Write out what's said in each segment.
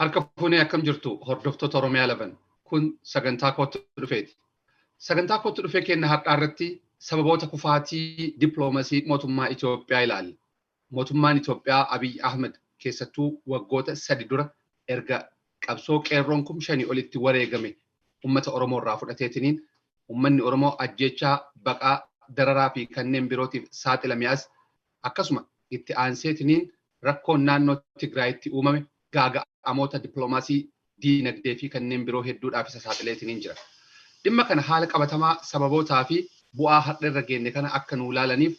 Harka fuunee akkam jirtu hordoftoota Oromiyaa 11 kun sagantaa kootti dhufeeti. Sagantaa kootti dhufee kenna har'aa irratti sababoota kufaatii dippiloomasii mootummaa Itoophiyaa ilaalla. Mootummaan Itoophiyaa Abiy Ahmed keessattuu waggoota 3 dura erga qabsoo qeerroon 5,000 olitti wareegame uummata Oromoo irraa fudhateetiniin uummanni Oromoo ajjeechaa, baqaa, dararaa fi kanneen birootiif saaxilame as akkasuma itti aanseetiniin rakkoon naannoo Tigraayitti uumame gaaga'amoota dippiloomaasii, diinagdee fi kanneen biroo hedduudhaaf isa saaxileetiniin jira. Dhimma kana haala qabatamaa sababootaa fi bu'aa har'a irra geenne kana akka nuu laalaniif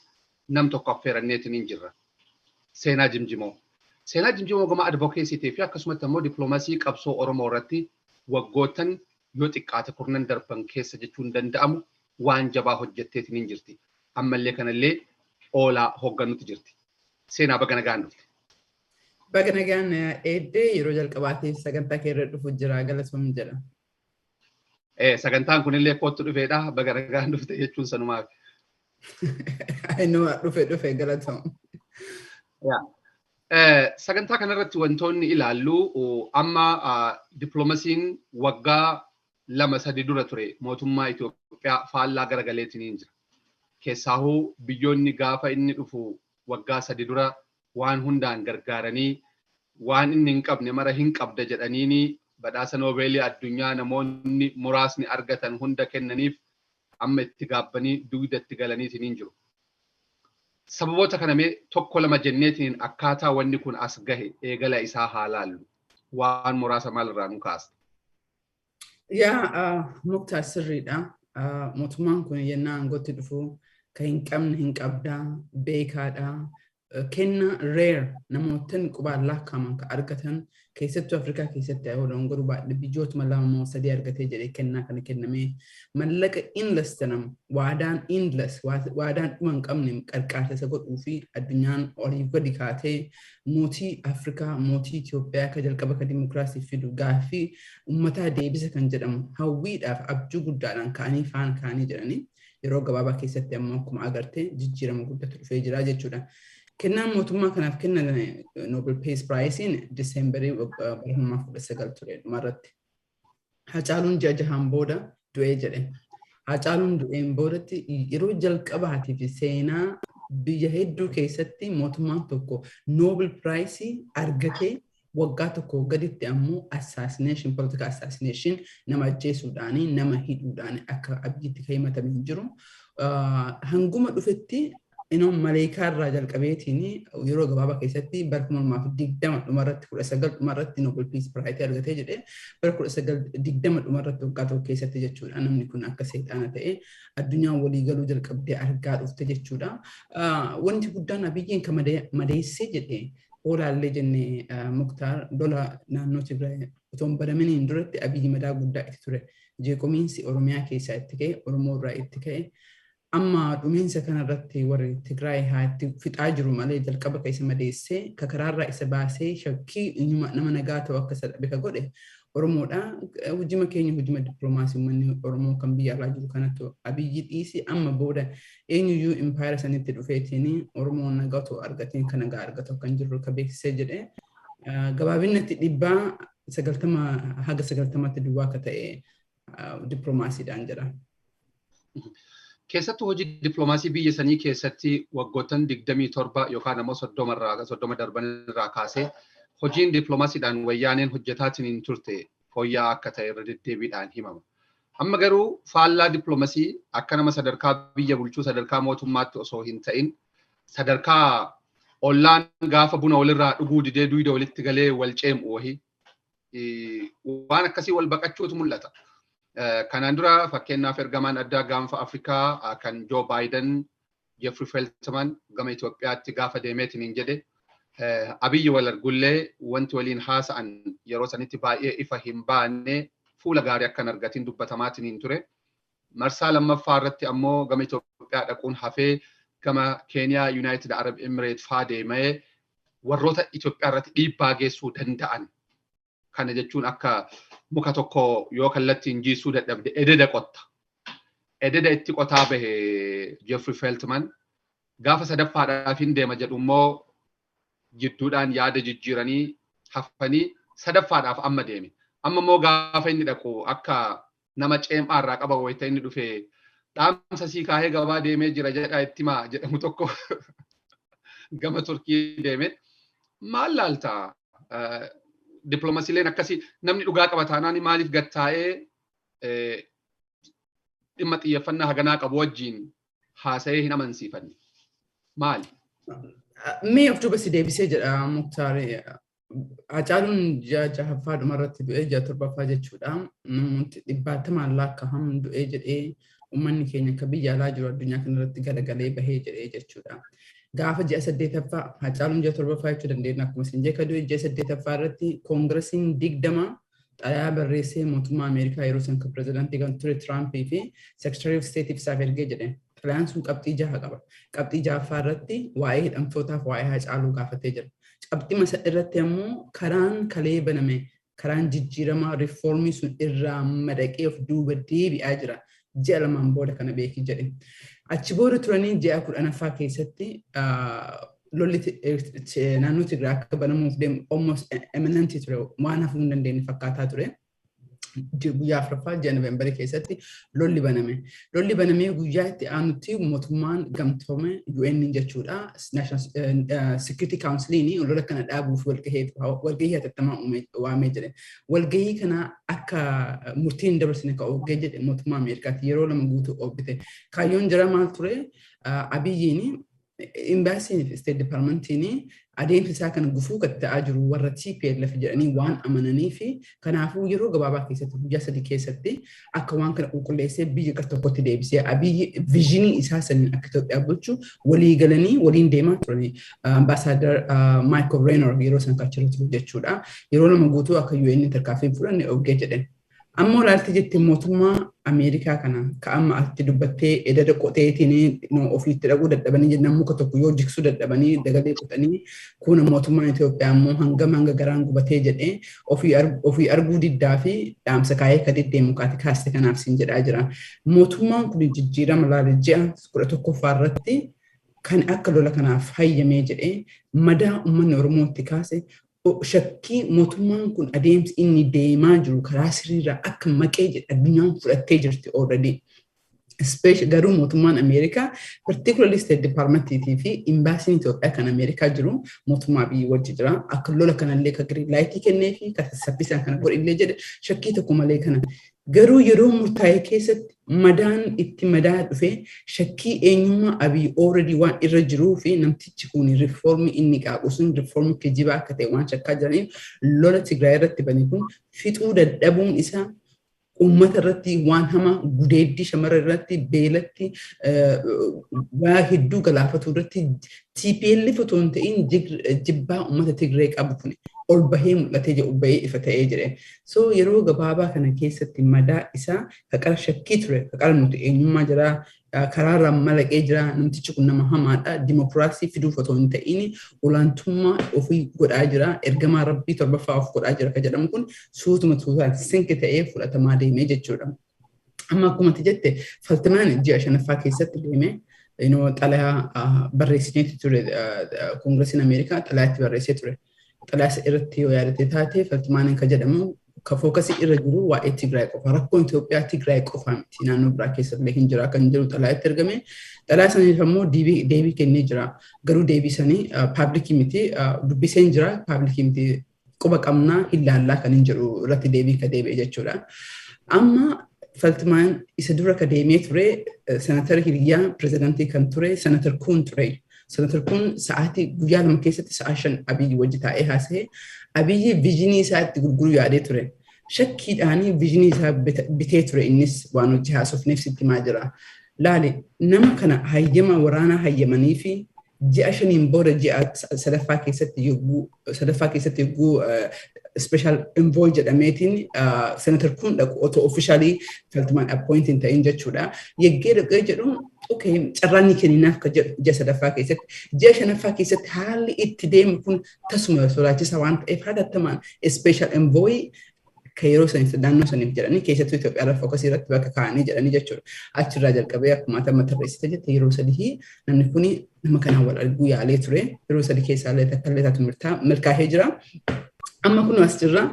nam tokko affeeranneetiniin jirra. Seenaa Jimjimoo. Seenaa Jimjimoo gama advokeesiitii fi akkasumatti ammoo dippiloomaasii qabsoo Oromoo irratti waggootan yoo xiqqaate kurnan darban keessa jechuun danda'amu waan jabaa hojjetteetiniin jirti. Ammallee kanallee oolaa hoogganuutti jirti. Seenaa, baga nagaan dhufte. Baga nagaan eeddee. Yeroo jalqabaatiif sagantaa kee irra dhufu jira, galatoom jedha. Sagantaan kunillee kootti dhufeedha. Baga nagaan dhufte jechuun sanumaaf. Inuma dhufe dhufe, galatoom. Sagantaa kanarratti wantoonni ilaallu amma dippiloomaasiin waggaa 2-3 dura ture mootummaa Itoophiyaa faallaa garagaleetiniin jira. Keessaahuu biyyoonni gaafa inni dhufu waggaa 3 dura waan hundaan gargaaranii waan inni hin qabne mara hin qabda jedhaniini badhaasa Noobeelii addunyaa namoonni muraasni argatan hunda kennaniif amma itti gaabbanii dugda itti galaniitiin jiru. Sababoota kana mee tokko lama jenneetiin akkaataa wanni kun as gahe eegala isaa haa laallu. Waan muraasa maalirraa nu kaasta? Yaa Muktaar, sirriidha. Mootummaan kun yennaa aangootti dhufu kan hin qabne hin qabdaa, beekaadha. Kenna rare namootan qubaan lakkaa'aman kan argatan, keessattuu Afrikaa keessatti yoo dongoruu baadhee biyyootuma lama moo sadii argatee jedhee kennaa kana kennamee, mallaqa endless jedhamu, waadaan endless, waadaan dhuma hin qabne qarqaarsa isa godhuu fi addunyaan olii gadi kaatee mootii Afrikaa, mootii Itoophiyaa akka jalqaba ka dimokiraasii fidu, gaaffii uummataa deebisa kan jedhamu hawwiidhaaf abjuu guddaadhaan ka'anii faana ka'anii jedhanii, yeroo gabaabaa keessatti ammoo akkuma agartee jijjiirama guddatu dhufee jira jechuudha. Kennaan mootummaa kanaaf kennan Nobel Peace Prizein Diseembarii bara 2019 ture dhumarratti. Hacaaluun ji'a 6n booda du'ee jedhe. Hacaaluun du'een boodatti yeroo jalqabaatii fi seenaa biyya hedduu keessatti mootummaan tokko Nobel Prize argatee waggaa tokko gaditti ammoo assassination, political assassination, nama ajjeesuudhaani, nama hidhuudhaani akka Abiyyitti kan himatame hin jiru. Hanguma dhufetti inoo maleekaa irraa jalqabeetiin yeroo gabaabaa keessatti bara 2020 dhumarratti, 19 dhumarratti Nobel Peace Prize argatee jedhee, bara 1920 dhumarratti, waggaa tokko keessatti jechuudha. Namni kun akka seexaana ta'e addunyaan walii galuu jalqabdee argaa dhufte jechuudha. Wanti guddaan Abiyyiin kan madeessee jedhee oolaallee jennee, Muktaar, lola naannoo Tigraay otoo hin banaminiin duratti Abiyyi madaa guddaa itti ture. Jeeqomiinsi Oromiyaa keessaa itti ka'e, Oromoo irraa itti ka'e. Amma dhumiinsa kanarratti warri Tigraay haa itti fixaa jiru malee jalqaba ka isa madeessee, ka karaarraa isa baasee, shakkii nama nagaa ta'u akka isa dhabe ka godhe Oromoodha. Hujima keenya, hujima dippiloomaasii uummanni Oromoo kan biyya alaa jiru kanatti Abiyyi dhiisi, amma booda eenyuyyuu impaayera sanitti dhufeetiin Oromoon nagaa otoo argatiin kan nagaa argatu kan jirru ka beeksisee jedhe. Gabaabinatti 90% haga 90tti duwwaa akka ta'e dippiloomaasiidhaan jedha. Keessattuu hojii dippiloomaasii biyya sanii keessatti waggoottan 27 yookaan ammoo 30 darban irraa kaasee hojiin dippiloomaasiidhaan Wayyaaneen hojjetaatiin turte fooyya'aa akka ta'e irra deddeebiidhaan himama. Amma garuu faallaa dippiloomaasii akka nama sadarkaa biyya bulchuu, sadarkaa mootummaatti osoo hin ta'in, sadarkaa ollaan gaafa buna walirraa dhuguu didee duyda walitti galee wal ceem'u wahii waan akkasii wal baqachuutu mul'ata. Kanaan dura fakkeenyaaf ergamaan addaa gaanfa Afrikaa kan Joe Biden, Jeffrey Feltman, gama Itoophiyaatti gaafa deemeetiin hin jedhe Abiyyi wal argullee wanti waliin haasa'an yeroo sanitti baay'ee ifa hin baane, fuula gaarii akkan argatiin dubbatamaatiin hin ture. Marsaa lammaffaa irratti ammoo gama Itoophiyaa dhaquun hafee gama Keeniyaa, United Arab Emirates faa deemee warroota Itoophiyaa irratti dhiibbaa geessuu danda'an, kana jechuun akka muka tokko yoo kallattiin jiisuu dadhabde ededa qotta. Ededa itti qotaa bahe Jeffrey Feltman. Gaafa sadaffaadhaaf hin deema jedhu immoo jidduudhaan yaada jijjiiranii hafanii Sadaffaadhaaf amma deeme. Amma immoo gaafa inni dhaqu akka nama ceem'aarraa qaba wayita inni dhufe dhaamsa sii kaahee gabaa deemee jira jedha itti himaa jedhamu tokko gama Turkii deeme. Maal laaltaa? Dippiloomaasiileen akkasii namni dhugaa qaba taanaan maaliif gattaa'ee dhimma xiyyeeffannaa haganaa qabu wajjin haasa'ee hin amansiifanne? Maali? Mee of duuba si deebisee jedha, Muktaar. Hacaaluun ji'a jahaffaa dhumarratti du'ee, ji'a torbaffaa jechuudha. Namoonni dhibbaatamaan lakkaa'aman du'ee jedhee, uummanni keenya akka biyya alaa jiru addunyaa kanarratti galagalee bahee jedhee jechuudha. Gaafa ji'a saddeetaffaa, Hacaaluun ji'a torbaffaa jechuu dandeenya, akkuma isin jecha du'e ji'a saddeetaffaa irratti koongiresiin 20 xalayaa barreessee mootummaa Ameerikaa yeroo san kan pirezidaantii kan ture Tiraampii fi Secretary of State isaaf ergee jedhe. Xalayaan sun qabxii jaha qaba. Qabxii jahaffaa irratti waa'ee hidhamtootaaf waa'ee Hacaaluu gaafatee jira. Qabxii masa irratti ammoo karaan kalee baname, karaan jijjiiramaa riifoormii sun irraa madaqee of duuba deebi'aa jira. Ji'a 2n booda kana beekii jedhe. Achi booda turanii ji'a 10ffaa keessatti lolli naannoo Tigraay akka banamuuf deemu almost imminent ture, waan hafuu hin dandeenye fakkaataa ture. Guyyaa afuraffaa ji'a Noovembarii keessatti lolli baname. Lolli banamee guyyaa itti aanutti mootummaan gamtoome, UN jechuudha, National Security Counciliin lola kana dhaabuuf walgahii hatattamaa waamee jedhe. Walgahii kana akka murtiin dabarsine ka oggee jedhe mootummaa Ameerikaatti yeroo lama guutuu oobbite. Kaayyoon jira maal ture? Abiyyiin imbaasiin fi State Departmentiin adeemsa isaa kana gufuu kan ta'aa jiru warra TPLF jedhanii waan amananii fi kanaafuu yeroo gabaabaa keessatti, guyyaa 3 keessatti akka waan kana qulqulleessee biyya gara tokkotti deebisee Abiyyi visionii isaa saniin akka Itoophiyaa bulchu walii galanii waliin deemaa turanii, Ambaasaadar Michael Raynor yeroo san kan ture jechuudha. Yeroo lama guutuu akka UN tarkaanfii hin fudhanne oggee jedhe. Amma olaalti jette mootummaa Ameerikaa kana ka amma atti dubbattee edada qoteetiin ofiitti dhaquu dadhabanii jennaan, muka tokko yoo jigsuu dadhabanii dagalee qotanii, kun mootummaan Itoophiyaa immoo hangam hanga garaan gubatee jedhee ofii arguu diddaa fi dhaamsa kaayee ka deddeemu kaati kaaste kanaaf siin jedhaa jira. Mootummaan kun jijjiirama laale ji'a 11ffaa irratti kan akka lola kanaaf hayyamee jedhee madaa uummanni Oromootti kaase, shakkii mootummaan kun adeemsi inni deemaa jiru karaa sirriirraa akka maqee jedhe addunyaan fudhattee jirti already. Garuu mootummaan Ameerikaa, particularly State Departmentii fi imbaasiin Itoophiyaa kan Ameerikaa jiru, mootummaa biyyi wajji jira. Akka lola kanallee ka green lightii kennee fi ka saffisaan kana godhillee jedhe shakkii tokko malee kana. Garuu yeroo murtaa'e keessatti madaan itti madaa dhufe shakkii eenyummaa Abiy already waan irra jiruu fi namtichi kun riifoormii inni qaaqu sun riifoormii kijibaa akka ta'e waan shakkaa jiraniif, lola Tigraay irratti bane kun fixuu dadhabuun isaa uummata irratti waan hama, gudeeddii shamara irratti, beelatti, waa hedduu galaafatu irratti, TPLF otoo hin ta'in jibbaa uummata Tigree qabu kun ol bahee mul'atee jiru, bahee ifa ta'ee jire. So yeroo gabaabaa kana keessatti madaa isaa ka qara shakkii ture, ka qara nuti eenyummaa jira karaarraa malaqee jira, namtichi kun nama hamaadha, dimokiraasii fiduuf otoo hin ta'in olaantummaa ofii godhaa jira, ergamaa rabbii torbaffaa of godhaa jira ka jedhamu kun suutuma suutaan sink ta'ee fudhatamaa deemee jechuudha. Amma akkuma ati jette Faltimaan ji'a shanaffaa keessatti deemee xalayaa barreessineeti ture, koongiresiin Ameerikaa xalayaa barreessee ture. Xalayaa irratti yoo yaadate taate, Faltimaan kan jedhamu ka focusii irra jiru waa'ee Tigraay qofa. Rakkoon Itoophiyaa Tigraay qofa miti, naannoo biraa keessallee hin jira kan jiru xalayaatti ergame. Xalayaa saniif ammoo deebii kennee jira. Garuu deebii sanii publicii miti, dubbiseen jira, publicii miti, quba qabnaa hin laallaa kan hin jedhu irratti deebii ka deebi'e jechuudha. Amma Faltimaan isa dura ka deemee ture senatar hiriyaa pirezidantii kan ture senatar Kuun ture. Senatar Kuun sa'aatii guyyaa 2 keessatti sa'a 5 Abiyyi wajji taa'ee haasa'e. Abiyyi visionii isaa itti gurguruu yaadee ture. Shakkiidhaanii visionii isaa bitee ture, innis waan hojii haasofneef sitti himaa jira. Laali, nama kana hayyama waraanaa hayyamanii fi ji'a 5n booda ji'a sadaffaa keessatti yogguu special envoy jedhameetiin senator kun dhaqu, otoo officially Faltimaan appoint hin ta'in jechuudha. Yeggee dhaqee jedhu, okay, carraan ni kenninaaf ka jedhu ji'a sadaffaa keessatti. Ji'a shanaffaa keessatti haalli itti deemu kun tasuma sodaachisa waan ta'eef, hatattamaan special envoy kan yeroo saniif naannoo saniif jedhanii, keessattuu Itoophiyaa irra focusii irratti bakka kaa'anii jedhanii jechuudha. Achirraa jalqabee akkuma ati amma tarreessite jette yeroo sadii namni kuni nama kanaan wal arguu yaalee ture. Yeroo sadii keessaa illee takka illee taatu milkaa'ee jira. Amma kun as jirra,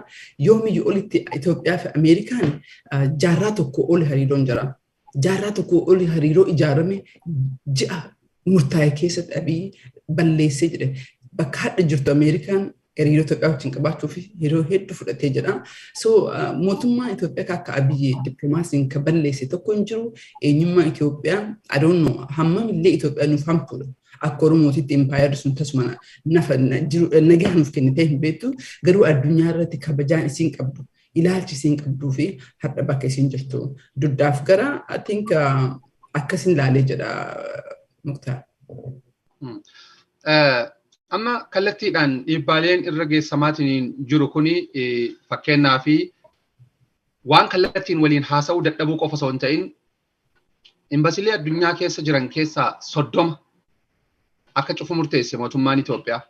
yoomiyyuu olitti Itoophiyaa fi Ameerikaan jaarraa tokko oli hariiroon jira. Jaarraa tokko oli hariiroo ijaarame ji'a murtaa'e keessatti Abiy balleessee jedhe. Bakka hadha jirtu Ameerikaan hariiroo Itoophiyaa wajjin qabaachuuf yeroo hedduu fudhatee jedha. So mootummaa Itoophiyaa akka Abiyyi dippiloomaasiin kan balleesse tokko hin jiru. Eenyummaa Itoophiyaa, I don't know, hammam illee Itoophiyaa nuuf hamtuudha. Akka Oromootitti impaayerri sun tasuma nafa nagaa nuuf kennitee hin beektu, garuu addunyaa irratti kabajaan isiin qabdu, ilaalchi isiin qabduu fi har'a bakka isiin jirtu duddaaf gara, I think, akkasin ilaalee jedha, Muktaar. Amma kallattiidhaan dhiibbaaleen irra geessamaatiin jiru kuni, fakkeenyaa fi waan kallattiin waliin haasa'uu dadhabuu qofa osoo hin ta'in, imbasiilee addunyaa keessa jiran keessaa 30 akka cufu murteesse mootummaan Itoophiyaa.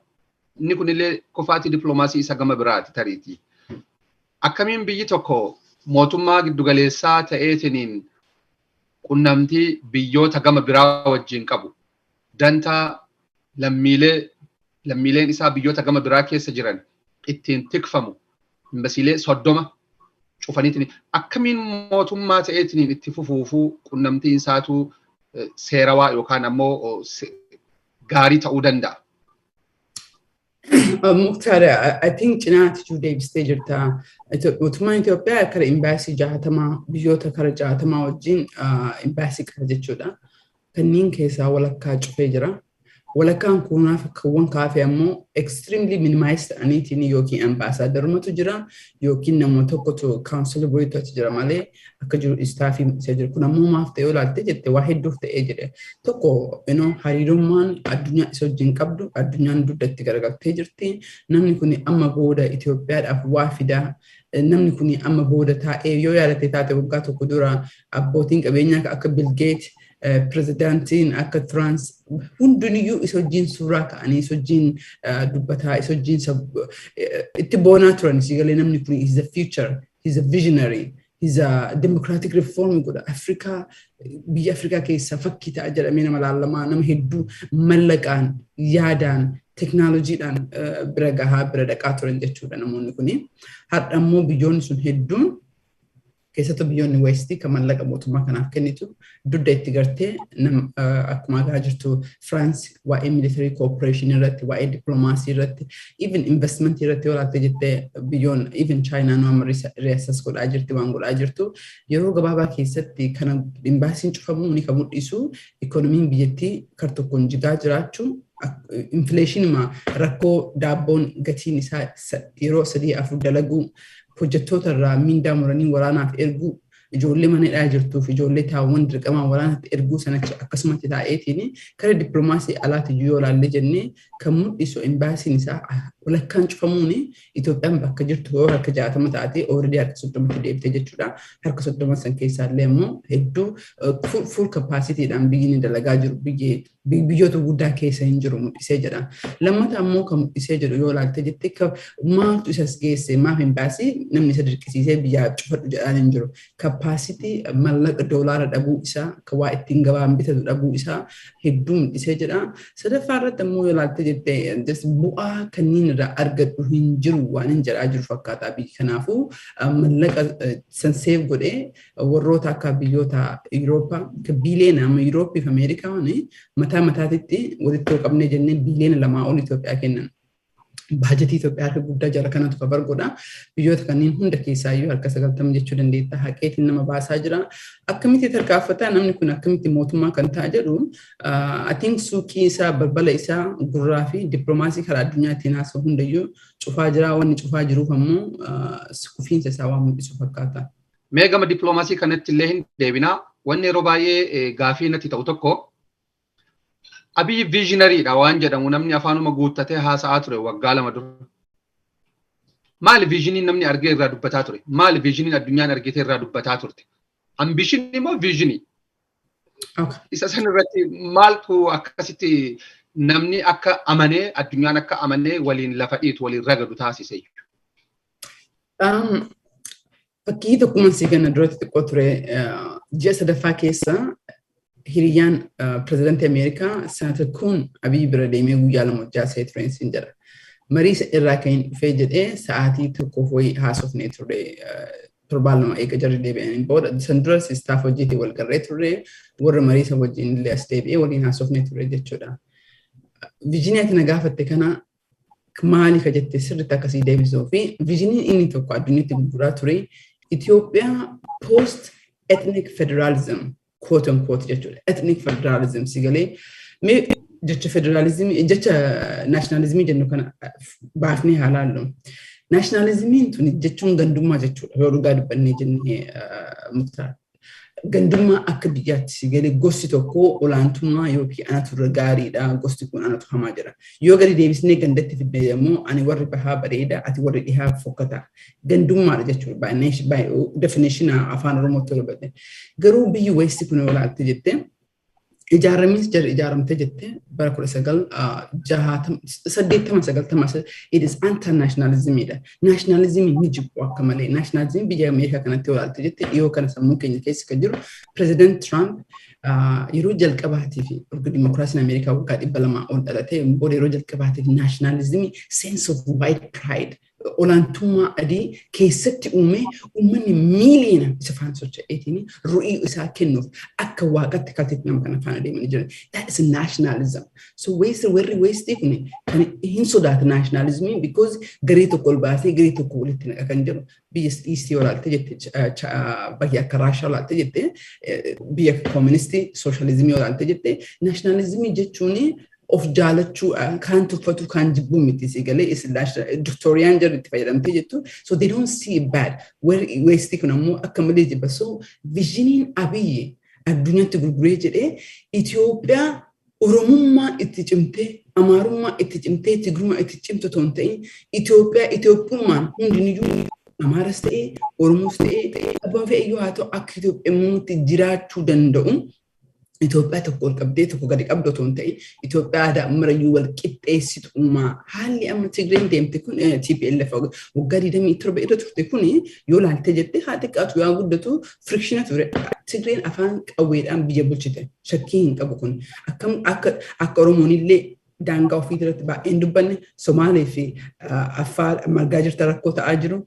Inni kunillee kufaatii dippiloomaasii isa gama biraati tariitii. Akkamiin biyyi tokko mootummaa giddugaleessaa ta'eetiniin qunnamtii biyyoota gama biraa wajjin qabu, dantaa lammiileen isaa biyyoota gama biraa keessa jiran ittiin tikfamu, imbasiilee 30 cufaniitiin akkamiin mootummaa ta'eetiin itti fufuufuu qunnamtiin isaatu seerawaa yookaan ammoo gaarii ta'uu danda'a? Muktaar, I think cinaatti jiru deebistee jirta. Mootummaan Itoophiyaa kara imbaasii 60, biyyoota kara 60 wajjin imbaasii qaba jechuudha. Kanneen keessaa walakkaa cufee jira. Walakkaan kunaaf akkawwan kaafee ammoo extremely minimize ta'aniitiin yookiin ambaasaaddarumatu jira yookiin nama tokkotu council boyitu achi jira malee akka jiru staffii isa jiru. Kun ammoo maaf ta'ee olaalte jette, waa hedduuf ta'ee jedhe. Tokko, hariirummaan addunyaa isa wajjin qabdu, addunyaan dugdatti garagaltee jirti. Namni kun amma booda Itoophiyaadhaaf waa fidaa. Namni kun amma booda taa'ee, yoo yaadatte taate, waggaa tokko dura abbootiin qabeenyaa akka Bill Gates, pirezidaantiin akka Tiraans hundiniyyuu isa wajjin suuraa ka'anii, isa wajjin dubbataa, isa wajjin itti boonaa turan. Si galee, namni kun is the future, he's a visionary, he's a democratic reform godha. Afrikaa, biyya Afrikaa keessaa fakkii ta'a jedhamee nama laallamaa, nama hedduu mallaqaan, yaadaan, teknooloojiidhaan bira gahaa, bira dhaqaa turan jechuudha namoonni kuni. Har'a immoo biyyoonni sun hedduun, keessattuu biyyoonni Westii kan mallaqa mootummaa kanaaf kennitu, dugda itti gartee. Akkuma argaa jirtu, Firaans waa'ee military cooperation irratti, waa'ee dippiloomaasii irratti, even investment irratti yoo ilaalte jettee, biyyoon even Chaayinaan waan reassess godhaa jirti, waan godhaa jirtu yeroo gabaabaa keessatti kana imbaasiin cufamuu ni kan mul'isu ikoonomiin biyyattii kar tokkoon jigaa jiraachuu, inflationima rakkoo daabboon gatiin isaa yeroo sadii afur dalaguu, hojjettoota irraa miindaa muranii waraanaaf erguu, ijoollee mana hidhaa jirtuuf ijoollee taawwan dirqamaan waraanatti erguu sanachi akkasumatti taa'eetiin kara dippiloomaasii alaatti yoo ilaalle jennee kan mul'isu imbaasiin isaa walakkaan cufamuun Itoophiyaan bakka jirtu yoo harka 60 taate, already harka 30tti deebite jechuudha. Harka 30 san keessaa illee immoo hedduu full capacitydhaan biyyi inni dalagaa jiru biyyoota guddaa keessa hin jiru mul'isee jedha. Lammata ammoo kan mul'isee jedhu, yoo ilaalte jette, maaltu isas geesse? Maaf imbaasii namni isa dirqisiisee biyyaa cufadhu jedhaan hin jiru. Capacity mallaqa doolaara dhabuu isaa, kan waa ittiin gabaan bitatu dhabuu isaa hedduu mul'isee jedha. Sadaffaa irratti ammoo yoo ilaalte jette, bu'aa kanneen irraa argadhu hin jiru waan hin jedhaa jiru fakkaata biyyi. Kanaafuu mallaqa san save godhee warroota akka biyyoota Yurooppaa biiliyoona, amma Yurooppii fi Ameerikaa mataa mataatitti walitti yoo qabnee jennee, biiliyoona 2 ol Itoophiyaa kennan. Baajetii Itoophiyaa harka guddaa jara kanatu cover godha. Biyyoota kanneen hunda keessaayyuu harka 90 jechuu dandeetta. Haqeetiin nama baasaa jira. Akkamitti tarkaanfataa namni kun, akkamitti mootummaa kan ta'a jedhu, I think suuqii isaa, balbala isaa, gurraa fi dippiloomaasii karaa addunyaatiin haasa'u hundayyuu cufaa jira. Wanni cufaa jiruuf ammoo kufiinsa isaa waan mul'isu fakkaata. Mee gama dippiloomaasii kanatti illee hin deebinaa. Wanni yeroo baay'ee gaafii natti ta'u tokko, Abiyyi visionarydha waan jedhamu namni afaanuma guuttatee haasa'aa ture waggaa 2 dura. Maali visioniin namni argee irraa dubbataa ture? Maali visioniin addunyaan argitee irraa dubbataa turte? Ambitionii immoo visionii? Isa san irratti maaltu akkasitti namni akka amanee, addunyaan akka amanee waliin lafa dhiitu, waliin ragadu taasise? Fakkii tokkuma sii kenna. Duratti xiqqoo ture, ji'a sadaffaa keessa hiriyyaan pirezidaantii Ameerikaa Senator Kun Abiy bira deemee guyyaa 2 hojjaa see tureen siin jedha. Marii irraa kan hin dhufee jedhee sa'aatii 1 wayii haasofnee turre, 2 torbaan eega jarri deebi'aniin booda. San dura staff hojiitiin wal garree turre, warra marii isa wajjin illee as deebi'ee waliin haasofnee turre jechuudha. Vision ati na gaafatte kana maali ka jettee sirriitti akkasii deebisuu fi visioniin inni tokko addunyaatti gurguraa ture Itoophiyaa post ethnic federalism, quote unquote jechuudha. Ethnic federalism si galee, mee jecha federalismii, jecha nationalismii jennu kana baafnee haa laallu. Nationalismiin tuni jechuun gandummaa jechuudha. Yoo dhugaa dubbannee jennee, Muktaar. Gandummaa akka biyyaatti si galee, gosti tokko olaantummaa yookiin anatu irra gaariidha, gosti kun anatu hamaa jira. Yoo gadi deebisnee gandatti fidne immoo, ani warri bahaa bareeda, ati warri dhihaa fokkata. Gandummaadha jechuudha. Definition afaan Oromootti yoo dubbatte. Garuu biyyi West kun yoo ilaalte jettee, ijaaramis jara ijaaramte jette bara 1960, 80, 90, it is anti-nationalismidha. Nationalismii ni jibbu akka malee. Nationalismii biyya Ameerikaa kanatti yoo ilaalte jette, dhiyoo kana sammuu keenya keessa kan jiru President Trump yeroo jalqabaatii fi erga dimokiraasiin Ameerikaa waggaa 200 ol dhalatee booda yeroo jalqabaatiif nationalismii, sense of white pride, olaantummaa adii keessatti uumee, uummanni miiliyoona isa faana socho'eetiin ru'ii isaa kennuuf akka waaqatti kalteetti nama kana faana deemanii jiran. That is nationalism. So West, warri Westii kun kan hin sodaata nationalismii, because garee tokko ol baasee garee tokko walitti naqa kan jedhu. Biyya Eastii yoo ilaalte jette, biyya akka Raashaa ilaalte jette, biyya akka kooministii sooshaalizimii yoo ilaalte jette, nationalismii jechuun of jaalachuu, kaan tuffatu, kaan jibbuu miti, si galee, diktooriyaan jarri itti fayyadamtee jettu. So they don't see it bad. Warri Westii kun ammoo akka malee jibba. So visioniin Abiyyi addunyaatti gurguree jedhee Itoophiyaa Oromummaa itti cimtee, Amaarummaa itti cimtee, Tigrummaa itti cimtu otoo hin ta'in, Itoophiyaa Itoophummaan hundiniyyuu Amaaras ta'ee Oromoos ta'ee abbaan fe'iyyuu haa ta'u akka Itoophiyummaatti jiraachuu danda'u, Itoophiyaa tokko ol qabdee tokko gadi qabdu otoo hin ta'in, Itoophiyaa aadaa marayyuu wal qixxeessitu uumaa. Haalli amma Tigreen deemte kun, TPLF waggaa 27 irra turte kun, yoo laaltee jette, haa xiqqaatu yaa guddatu, friction ture. Tigreen afaan qawweedhaan biyya bulchite, shakkii hin qabu kun. Akkam akka Oromoon illee daangaa ofii irratti baay'een dubbanne, Somaalee fi Affaar margaa jirta rakkoo ta'aa jiru,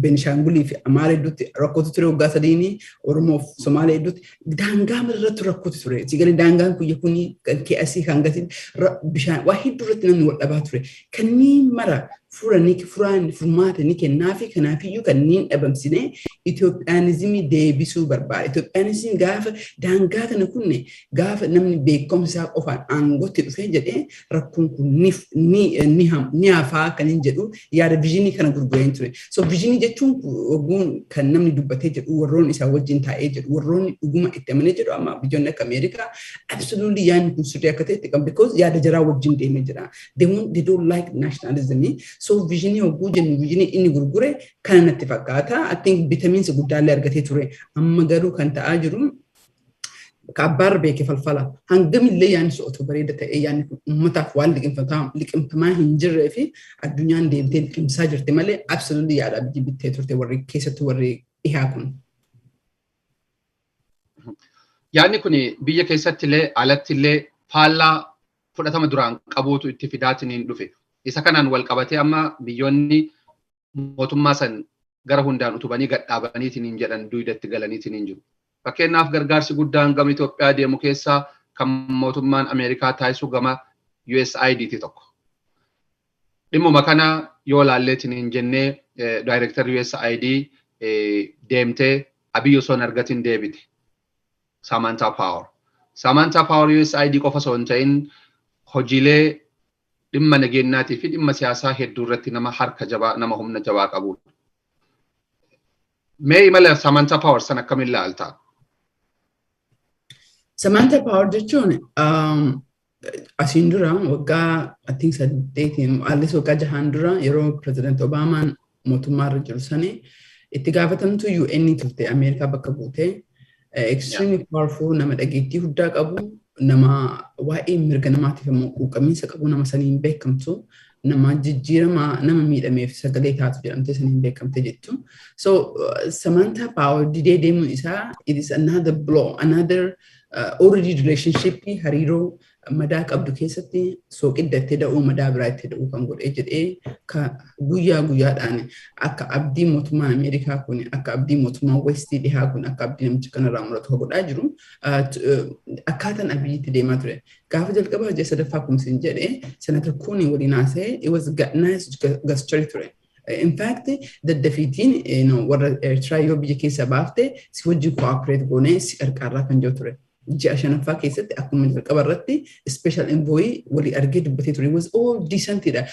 Benishaangulii fi Amaara hedduutti rakkootu ture waggaa sadiini, Oromoo fi Somaalee hedduutti daangaa irratti rakkootu ture. Sigalee daangaan kuyya kuni kan ke'asii kan gatiin bishaan waa hedduu irratti namni wal dhabaa ture. Kanneen mara furanii furaan furmaata ni kennaa fi kanaafiyyuu kanneen dhabamsinee Itoophiyaanizimii deebisuu barbaada. Itoophiyaanizimiin gaafa daangaa kana kunne, gaafa namni beekumsa isaa qofaan aangootti dhufee jedhee, rakkoon kun ni hafaa kan hin jedhu yaada visionii kana gurgureen ture. So visionii jechuun ogguun kan namni dubbatee jedhu, warroonni isaa wajjin taa'ee jedhu, warroonni dhuguma itti amanee jedhu, amma biyyoonni akka Ameerikaa absolutely yaadni kun sirrii akka ta'e itti qabu, because yaada jaraa wajjin deemee jira. They don't like nationalism. So visionii hogguu jennu, visionii inni gurgure kana natti fakkaata. I think bitamiinsa guddaallee argatee ture. Amma garuu kan ta'aa jiru ka abbaarra beeke falfala. Hangamillee yaadni sun otoo bareeda ta'ee, yaadni kun uummataaf waan liqimfamaa hin jirree fi addunyaan deemtee liqimsaa jirti malee, absolutely yaada biyyi bittee turte warri keessattuu warri dhihaa kun. Yaadni kun biyya keessatti illee alatti illee faallaa fudhatama duraan qabuutu itti fidaatiin dhufe. Isa kanaan wal qabatee amma biyyoonni mootummaa san gara hundaan utubanii gadhaabaniitiin jedhan duudatti galaniitiin jiru. Fakkeenyaaf, gargaarsi guddaan gama Itoophiyaa deemu keessaa kan mootummaan Ameerikaa taasisu gama USAID tokko. Dhimmuma kana yoo laalleetiin hin jennee, daayirektarri USAID deemtee Abiyyi osoo hin argatin deebite. Samantha Power. Samantha Power USAID qofa osoo hin ta'in hojiilee dhimma nageenyaatii fi dhimma siyaasaa hedduu irratti nama harka jabaa, nama humna jabaa qabudha. Mee imala Samantha Power sana akkamiin ilaalta? Samantha Power jechuun asiin dura waggaa, I think, 8, allis waggaa 6n dura, yeroo President Obaamaan mootummaarra jiru sani, itti gaafatamtu UN turte, Ameerikaa bakka buute. Extremely powerful, nama dhageettii guddaa qabu, nama waa'ee mirga namaatiif immoo quuqamiinsa qabu, nama saniin beekamtu, nama jijjiirama nama miidhameef sagalee taatu jedhamtee saniin beekamte jettu. So Samantha Power didee deemuun isaa, it is another blow, another already relationship hariiroo Madaa qabdu keessatti sooqidda itti da'uu, madaa biraa itti da'uu kan godhee jedhee, guyyaa guyyaadhaan akka abdii mootummaan Ameerikaa kun, akka abdii mootummaan Westii dhihaa kun, akka abdii namicha kanarraa muratu godhaa jiru akkaataan Abiyyitti deemaa ture. Gaafa jalqabaa ji'a sadaffaa kumsin jedhee Senator Coons waliin haasa'ee, it was nice gesture ture. In fact, daddafiitiin warra Eertiraa yoo biyya keessa baafte si wajjin cooperate goonee si qarqaarraa kan jiru ture. Ji'a shanaffaa keessatti akkuma jalqaba irratti special envoy walii argee dubbatee ture. It was all decentidha.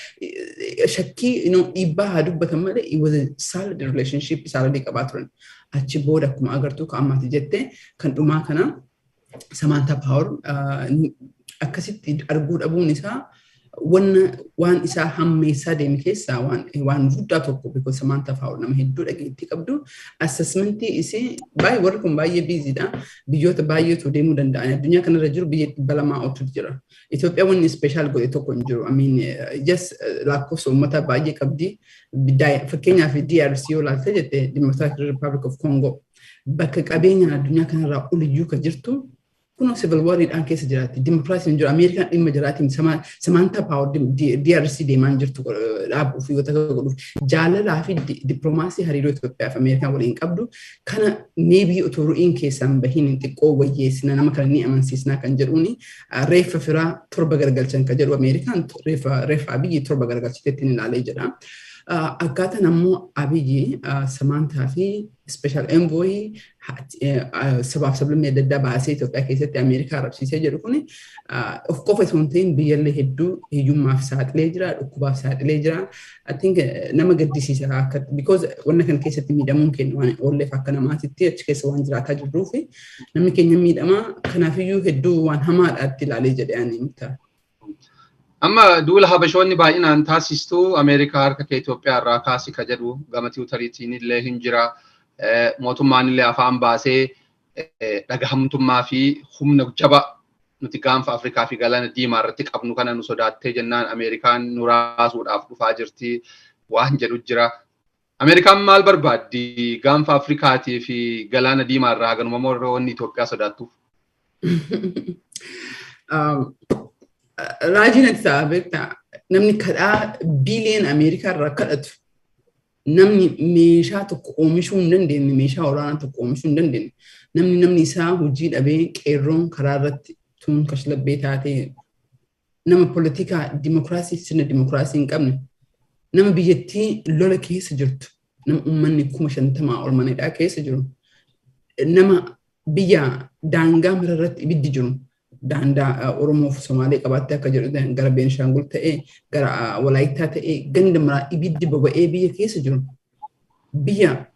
Shakkii dhiibbaa haa dubbatan malee, it was a solid relationship, solid qabaa turan. Achi booda akkuma agartuu kan ammaati jette kan dhumaa kana Samantha Power akkasitti arguu dhabuun isaa wanna waan isaa hammeessaa deeme keessaa waan guddaa tokko, because Samantha Power nama hedduu dhageettii qabdu, assessmentii isii baay'ee. Warri kun baay'ee busydha. Biyyoota baay'eetu deemuu danda'an. Addunyaa kanarra jiru biyya 200 oltu jira. Itoophiyaa wanni special godhe tokko hin jiru. I mean, just lakkoofsa uummataa baay'ee qabdi. Fakkeenyaaf DRC yoo ilaalte jette, Democratic Republic of Congo, bakka qabeenyaan addunyaa kanarraa oliyyuu kan jirtu, kunoo civil warriidhaan keessa jiraatti. Dimokiraasiin jiru. Ameerikaan dhimma jiraatiin Samantha Power DRC deemaan jirtu dhaabuuf yoo ta'u godhuuf jaalalaa fi dippiloomaasii hariiroo Itoophiyaa fi Ameerikaan waliin qabdu kana maybe otoo ru'iin keessaan bahin xiqqoo wayyeessina, nama kana ni amansiisnaa kan jedhuuni reeffa firaa torba gargalchan kan jedhu, Ameerikaan reeffa Abiyyi torba gargalchiteetti ni ilaalee jedha. Akkaataan ammoo Abiyyi Samantha fi special envoy sabaaf sablammii adda addaa baasee Itoophiyaa keessatti Ameerikaa arrabsiisee jedhu kuni of qofa osoo hin ta'in biyyallee hedduu hiyyummaaf saaxilee jira, dhukkubaaf saaxilee jira. I think nama gaddisiisa akka because wanna kana keessatti miidhamuun keenya waan oolleef, akka namaatitti achi keessa waan jiraataa jirruuf namni keenya miidhamaa. Kanaafiyyuu hedduu waan hamaadhaatti ilaalee jedhee ani mita. Amma duula Habashoonni baay'inaan taasistuu Ameerikaa harka kee Itoophiyaa irraa kaasi ka jedhu gama Twitteriitiin illee hin jira. Mootummaan illee afaan baasee dhagahamtummaa fi humna jaba nuti gaanfa Afrikaa fi galaana diimaa irratti qabnu kana nu sodaattee jennaan Ameerikaan nu raasuudhaaf dhufaa jirti waan jedhu jira. Ameerikaan maal barbaaddi gaanfa Afrikaatii fi galaana diimaa irraa ganuma moo wanni Itoophiyaa sodaattuuf? Raajiin ati ta'a beektaa, namni kadhaa biiliyoon Ameerikaa irraa kadhatu, namni meeshaa tokko oomishuu hin dandeenye, meeshaa waraanaa tokko oomishuu hin dandeenye, namni isaa hojii dhabee, qeerroon karaa irratti tun kashlabbee taatee, nama poolitikaa dimokiraasii, sirna dimokiraasii hin qabne, nama biyyattii lola keessa jirtu, nama uummanni 50,000 ol manadhaa keessa jiru, nama biyya daangaa mara irratti ibiddi jiru, daandaa Oromoo fi Somaalee qabaattee akka jedhu gara Beenishaangul ta'ee, gara Walaayittaa ta'ee, ganda maraa ibiddi boba'ee biyya keessa jiru. Biyya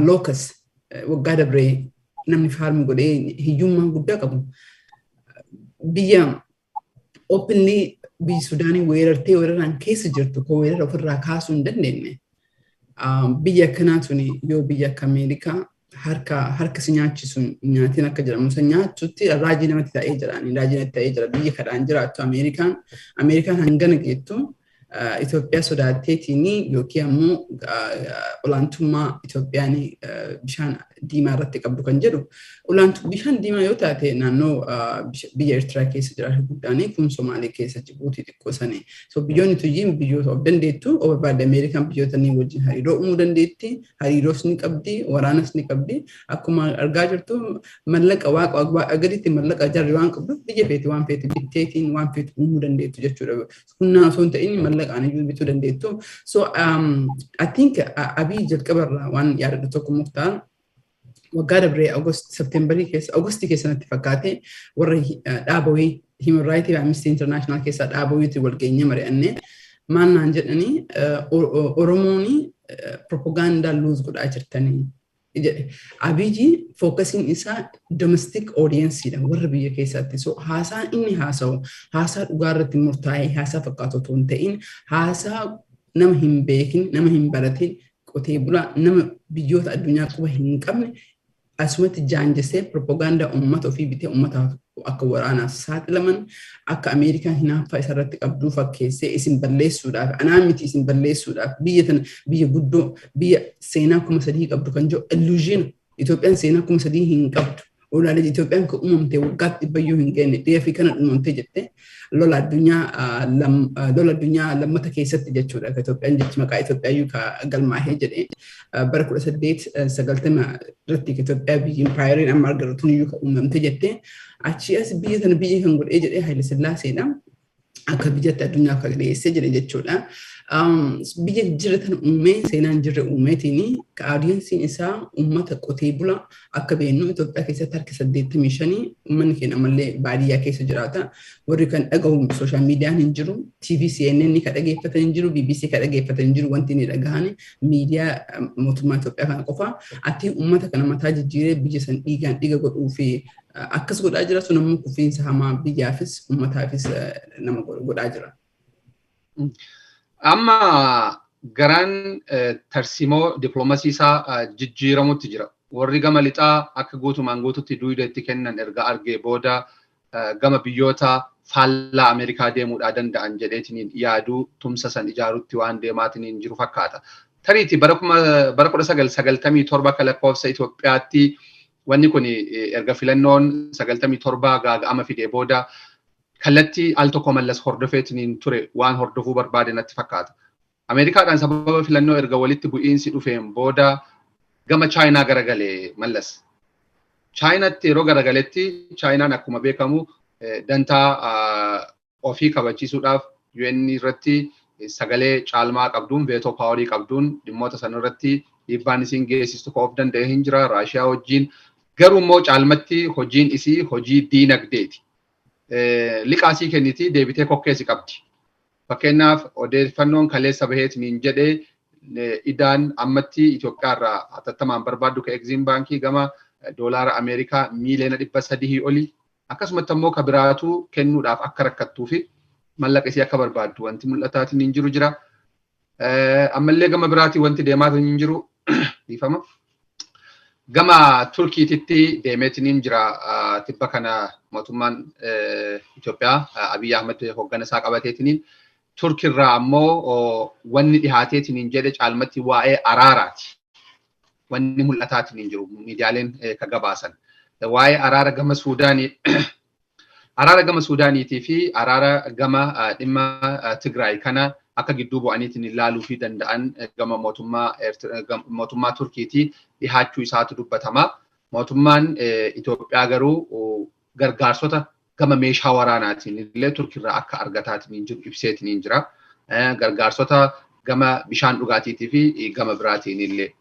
locust waggaa dabree namni farm godhee hiyyummaa guddaa qabu. Biyya openly biyyi Sudaanii weerartee weeraraan keessa jirtu, kan weerara ofirraa kaasuu hin dandeenye. Biyya akkanaa tuni yoo biyya akka Ameerikaa harka si nyaachisu nyaatiin akka jedhamu san nyaachutti raajii namatti ta'ee jira. Raajii namatti ta'ee jira. Biyya kadhaan jiraattu Ameerikaan hangana geettu Itoophiyaa sodaatteetiin yookiin ammoo olaantummaa Itoophiyaan bishaan diimaa irratti qabdu kan jedhu, olaantu bishaan diimaa yoo taate naannoo biyya Eertiraa keessa jiraatu guddaanii kun Somaalee keessa, Jibuutii xiqqoo sanii. So biyyoonni tuyyiin biyyoota of dandeettu of barbaadde. Ameerikaan biyyoota ni wajjin hariiroo uumuu dandeetti, hariiroos ni qabdi, waraanas ni qabdi. Akkuma argaa jirtu mallaqa waaqa gaditti mallaqa jarri waan qabduuf biyya feeti waan feeti bitteetiin waan feeti uumuu dandeettu jechuudha. Humnaa osoo hin ta'in mallaqaan iyyuu bituu dandeettu. So I think Abiy jalqabarraa waan yaadadhu tokko, Muktaar, waggaa dabree August, Septemberii keessa, Augustii keessa natti fakkaate, warra dhaaba wayii Human Rights fi Amnesty International keessaa dhaaba wayiitti wal geenye mari'annee maal naan jedhanii, Oromoon propagaandaa loose godhaa jirtanii jedhe. Abiyyi focusiin isaa domestic audienceedha, warra biyya keessatti. So haasaan inni haasa'u haasaa dhugaa irratti murtaa'ee haasaa fakkaatu otoo hin ta'in, haasaa nama hin beekin, nama hin baratin, qotee bulaa, nama biyyoota addunyaa quba hin qabne asumatti jaanjesee propagaandaa uummata ofii bitee uummataaf akka waraanaaf saaxilaman, akka Ameerikaan hinaaffaa isarratti qabduu fakkeessee isin balleessuudhaaf, anaa miti isin balleessuudhaaf, biyya tana, biyya guddoo, biyya seenaa 3000 qabdu kan jiru illusion. Itoophiyaan seenaa 3000 hin qabdu. Olaalee Itoophiyaan kan uumamte waggaatti dhibbayyuu hin geenye dhiya fi kana uumamte jette lola addunyaa lammata keessatti jechuudha. Itoophiyaan jechi maqaa Itoophiyaayyuu ka galmaahee jedhee bara 1890 irratti Itoophiyaa biyyi impaayeriin amma argatu tuniyyuu kan uumamte jette achii as biyya tana biyya kan godhee jedhee Haayile Sillaaseedha. Akka biyyatti addunyaaf kan dhiyeessee jedhe jechuudha. Biyya jirre tana uumee seenaan jirre uumeetiin audiensiin isaa uummata qotee bulaa akka beeknu Itoophiyaa keessatti harka 85 uummanni keenya ammallee baadiyyaa keessa jiraata. Warri kan dhagahu social miidiyaan hin jiru, TV CNN kan dhageeffatan hin jiru, BBC kan dhageeffatan hin jiru, wanti inni dhagahan miidiyaa mootummaa Itoophiyaa kana qofa. Ati uummata kana mataa jijjiiree biyya san dhiigaan dhiiga godhuu fi akkas godhaa jira sun ammoo kufiinsa hamaa biyyaafis uummataafis nama godhaa jira. Amma garaan tarsiimoo dippiloomasii isaa jijjiiramutti jira. Warri gama lixaa akka guutumaan guututti duuda itti kennan erga argee booda gama biyyoota faallaa Ameerikaa deemuudhaa danda'an jedheetiniin yaaduu tumsa san ijaarutti waan deemaatiniin jiru fakkaata. Tariiti bara 1997 akka lakkoofsa Itoophiyaatti wanni kun erga filannoon 97 gaaga'ama fidee booda kallattii al tokko Mallas hordofeetiniin ture waan hordofuu barbaade natti fakkaata. Ameerikaadhaan sababa filannoo erga walitti bu'iinsi dhufeen booda gama Chaayinaa garagalee Mallas. Chaayinaatti yeroo garagaletti Chaayinaan akkuma beekamu dantaa ofii kabachiisuudhaaf UN irratti sagalee caalmaa qabduun veto powerii qabduun dhimmoota sana irratti dhiibbaan isiin geessistu of danda'e hin jira Raashiyaa wajjin. Garuu immoo caalmatti hojiin isii hojii diinagdeeti. Liqaasii kenniti deebitee kokkeessi qabdi. Fakkeenyaaf odeeffannoon kaleessa baheetiniin jedhee idaan ammatti Itoophiyaa irraa hatattamaan barbaaddu ka Exim baankii gama doolaara Ameerikaa miiliyoona 300 oli akkasumatti ammoo ka biraatu kennuudhaaf akka rakkattuu fi mallaqa isii akka barbaaddu wanti mul'ataatiin hin jiru jira. Ammallee gama biraatiin wanti deemaatiin hin jiru dhiifama. Gama Turkiititti deemeetiniin jira tibba kana mootummaan Itoophiyaa Abiyyi Ahmed hoggana isaa qabateetiniin Turkirraa ammoo wanni dhihaateetiniin jedhe caalmatti waa'ee araaraati. Wanni mul'ataatiin jiru miidiyaaleen ka gabaasan. Waa'ee araara gama Suudaanii araara gama Suudaaniitii fi araara gama dhimma Tigraay kana akka gidduu bu'aniitiin ilaaluu fi danda'an gama mootummaa Turkiitii dhihaachuu isaatu dubbatama. Mootummaan Itoophiyaa garuu gargaarsota gama meeshaa waraanaatiin illee Turkiirraa akka argataatiin jiru ibseetiin jira. Gargaarsota gama bishaan dhugaatiitii fi gama biraatiin illee.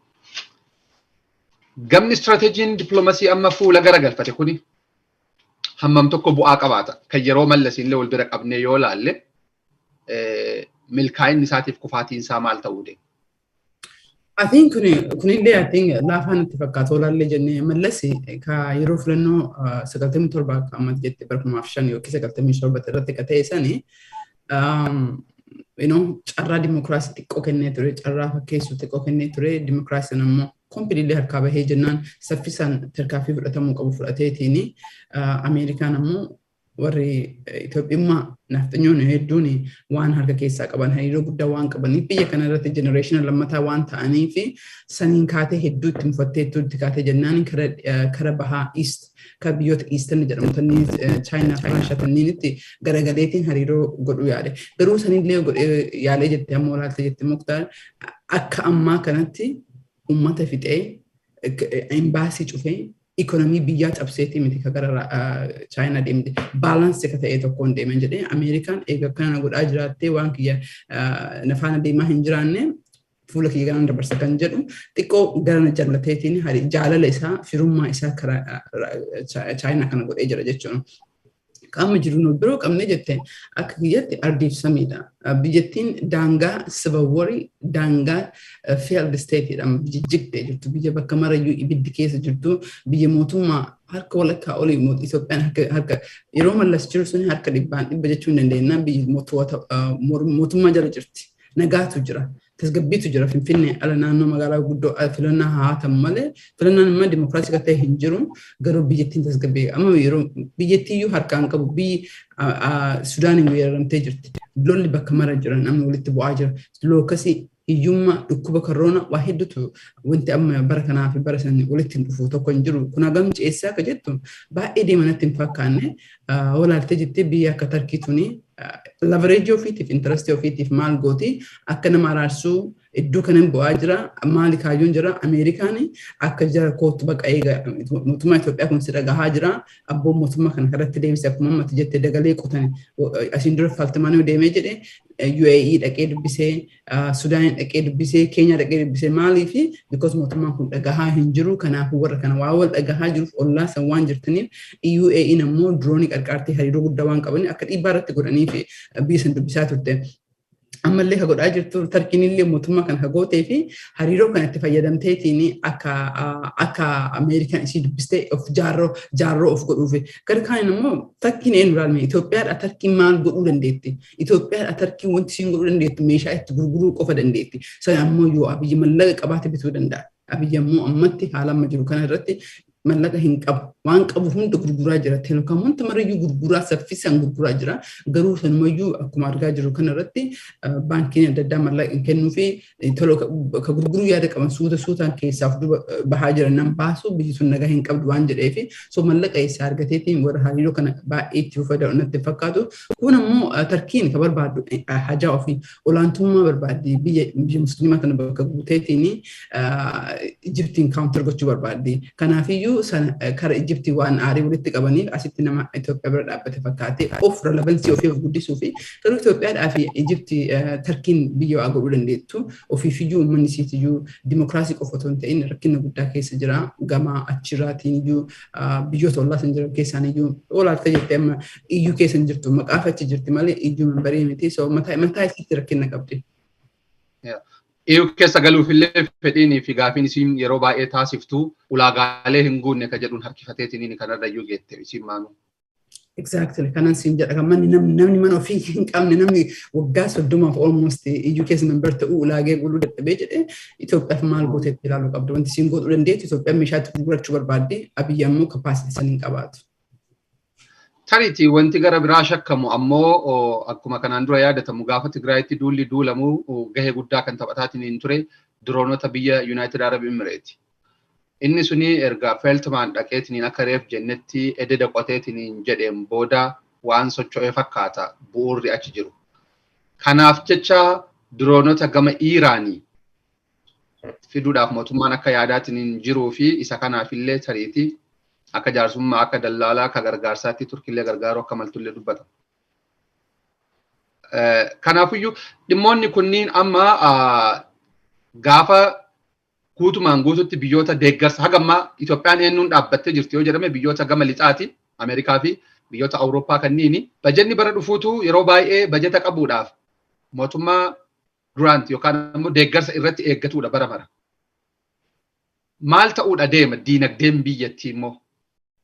Gamni istirateejiin dippiloomasii amma fuula garagalfate kuni hammam tokko bu'aa qabaata. Kan yeroo Mallasiin illee wal bira qabnee yoo laalle milkaa'inni isaatiif kufaatiin isaa maal ta'uu deema? I think kunillee I think laafaan itti fakkaata olaallee jennee Mallas ka yeroo filannoo 97 akka ammatti jette bara 2005 yookiin 97 irratti ka ta'e sani carraa dimokiraasii xiqqoo kennee ture, carraa fakkeessuu xiqqoo kennee ture. Dimokiraasiin ammoo completely harkaa bahee jennaan saffisaan tarkaanfii fudhatamuu qabu fudhateetiin Ameerikaan ammoo warri Itoophiyummaa nafxanyoonni hedduun waan harka keessaa qaban hariiroo guddaa waan qabaniif biyya kana irratti generationa lammataa waan ta'aniif saniin kaatee hedduu itti mufattee itti kaatee jennaan kara bahaa East kan biyyoota Eastern jedhamu tanniin Chaayinaa fi Raashaa tanniinitti garagaleetiin hariiroo godhuu yaale. Garuu sanillee godhee yaalee jette ammoo laalte jette Muktaar akka ammaa kanatti uummata fixee embaasii cufee ikonomii biyyaa cabseetii miti ka gara Chaayinaa deemte balance ka ta'e tokkoon deeman jedhee Ameerikaan eega akkana godhaa jiraattee waan kiyya nafaana deemaa hin jiraanne fuula kiyya garaan dabarsa kan jedhu xiqqoo gara jallateetiin jaalala isaa firummaa isaa karaa Chaayinaa kana godhee jira jechuudha. Qaama jiru nu biroo qabne jette akka kiyyatti ardiif samiidha. Biyyattiin daangaa civil warii daangaa failed stateidha jijjigdee jirtu, biyya bakka marayyuu ibiddi keessa jirtu, biyya mootummaa harka walakkaa olii Itoophiyaan harka yeroo Mallas jiru sun harka dhibbaan dhibba jechuu hin dandeenya, biyyi mootummaa jala jirti. Nagaatu jira. Tasgabbiitu jira. Finfinnee ala naannoo magaalaa guddoo filannaa haa ta'u malee filannaan immoo dimokiraasii kan ta'e hin jiru, garuu biyyattiin tasgabbii amma yeroo biyyattiiyyuu harkaan qabu biyyi Sudaaniin weeraramtee jirti. Lolli bakka mara jira, namni walitti bu'aa jira. Lookasii Hiyyummaa, dhukkuba koroona, waa hedduutu wanti amma bara kanaa fi bara san walitti hin dhufu tokko hin jiru. Kun hagam ceessaa akka jettu baay'ee deemanatti hin fakkaanne. Walaaltee jettee biyya akka Tarkii tuni leverage ofiitiif, interest ofiitiif maal gooti? Akka nama araarsuu iddoo kanan bu'aa jira. Maali kaayyoon jira? Ameerikaan akka jara kootu baqa'ee mootummaa Itoophiyaa kun si dhagahaa jira. Abboon mootummaa kana irratti deebise, akkuma ammatti jette dagalee qotan. Asiin dura Faltimaanuu deemee jedhe, UAE dhaqee dubbisee, Sudaan dhaqee dubbisee, Keenyaa dhaqee dubbisee. Maaliifi? Because mootummaan kun dhagahaa hin jiru. Kanaafuu warra kana waa wal dhagahaa jiruuf ollaa san waan jirtaniif, UAE ammoo diroonii qarqaartii hariiroo guddaa waan qabaniif akka dhiibbaa irratti godhanii fi biyya san dubbisaa turte. Ammallee ka godhaa jirtu Tarkiin illee mootummaa kana ka gootee fi hariiroo kanatti fayyadamteetiin akka Ameerikaan isii dubbistee of jaarroo jaarroo of godhuuf. Gara kaaniin immoo Tarkiin eenyu ilaalme? Itoophiyaadha. Tarkiin maal godhuu dandeetti? Itoophiyaadha Tarkiin wanti isiin godhuu dandeettu meeshaa itti gurguruu qofa dandeetti. Sana ammoo yoo Abiyyi mallaqa qabaate bituu danda'a. Abiyyi ammoo ammatti haala amma jiru kana irratti mallaqa hin qabu. Waan qabu hunda gurguraa jira. Telecom wanta marayyuu gurguraa, saffisaan gurguraa jira. Garuu sanumayyuu akkuma argaa jirru kana irratti baankiin adda addaa mallaqa hin kennuu fi ka gurguruu yaada qaban suuta suutaan keessaaf duuba bahaa jiran nan baasu, biyyi sun nagaa hin qabdu waan jedheefi. So mallaqa eessaa argateetiin warra hariiroo kana baay'ee itti fufa natti fakkaatu. Kun ammoo Tarkiin ka barbaaddu hajaa ofii olaantummaa barbaaddi. Biyya musliimaa kana bakka guuteetiin Ijiptiin counter gochuu barbaaddi. Kanaafiyyuu sana kara Ijiptii waan aarii walitti qabaniif asitti nama Itoophiyaa bira dhaabbate fakkaate of relevancy ofii of guddisuu fi. Garuu Itoophiyaadhaa fi Ijiptii Tarkiin biyya waa godhuu dandeettu ofiifiyyuu uummanni isiitiyyuu dimokiraasii qofa otoo hin ta'in rakkina guddaa keessa jira. Gama achirraatiin iyyuu biyyoota ollaa san jiran keessaan iyyuu olaaltee jettee amma iyyuu keessa hin jirtu, maqaaf achi jirti malee iyyuu member miti. So mataa mataa isiitti rakkina qabdi. EU keessa galuufillee fedhiinii fi gaafiin isiin yeroo baay'ee taasiftu ulaagaalee hin guunne ka jedhuun harkifateetiin kanarra iyyuu geette isiin maanuu. Exactly. Kanan siin jedha, kan manni namni mana ofii hin qabne, namni waggaa 30f almost iyyuu keessa member ta'uu ulaagee guutuu dadhabee jedhe, Itoophiyaaf maal gooteetti ilaaluu qabdu. Wanti isiin godhuu dandeettu Itoophiyaan meeshaa itti gurgurachuu barbaadde, Abiyyi ammoo capacity san hin qabaatu. Tariitii wanti gara biraa shakkamu ammoo akkuma kanaan dura yaadatamu gaafa Tigraayitti duulli duulamu gahee guddaa kan taphataatiin hin ture diroonota biyya United Arab Emirates. Inni suni erga Feeltmaan dhaqeetiin akka reef jennetti ededa qoteetiin jedheen booda waan socho'ee fakkaata bu'uurri achi jiru. Kanaaf jecha diroonota gama Iiraanii fiduudhaaf mootummaan akka yaadaatiin jiruu fi isa kanaafillee tariitii akka jaarsummaa, akka dallaalaa, akka gargaarsaatti Turkillee gargaaruu akka maltullee dubbata. Kanaafiyyuu dhimmoonni kunniin amma gaafa guutumaan guututti biyyoota deeggarsa hagammaa Itoophiyaan eenyuun dhaabbattee jirti yoo jedhame, biyyoota gama lixaati, Ameerikaa fi biyyoota Awurooppaa kanniini. Bajanni bara dhufuutu yeroo baay'ee bajeta qabuudhaaf mootummaa grant yookaan immoo deeggarsa irratti eeggatudha bara bara. Maal ta'uudha deema diinagdeen biyyattii immoo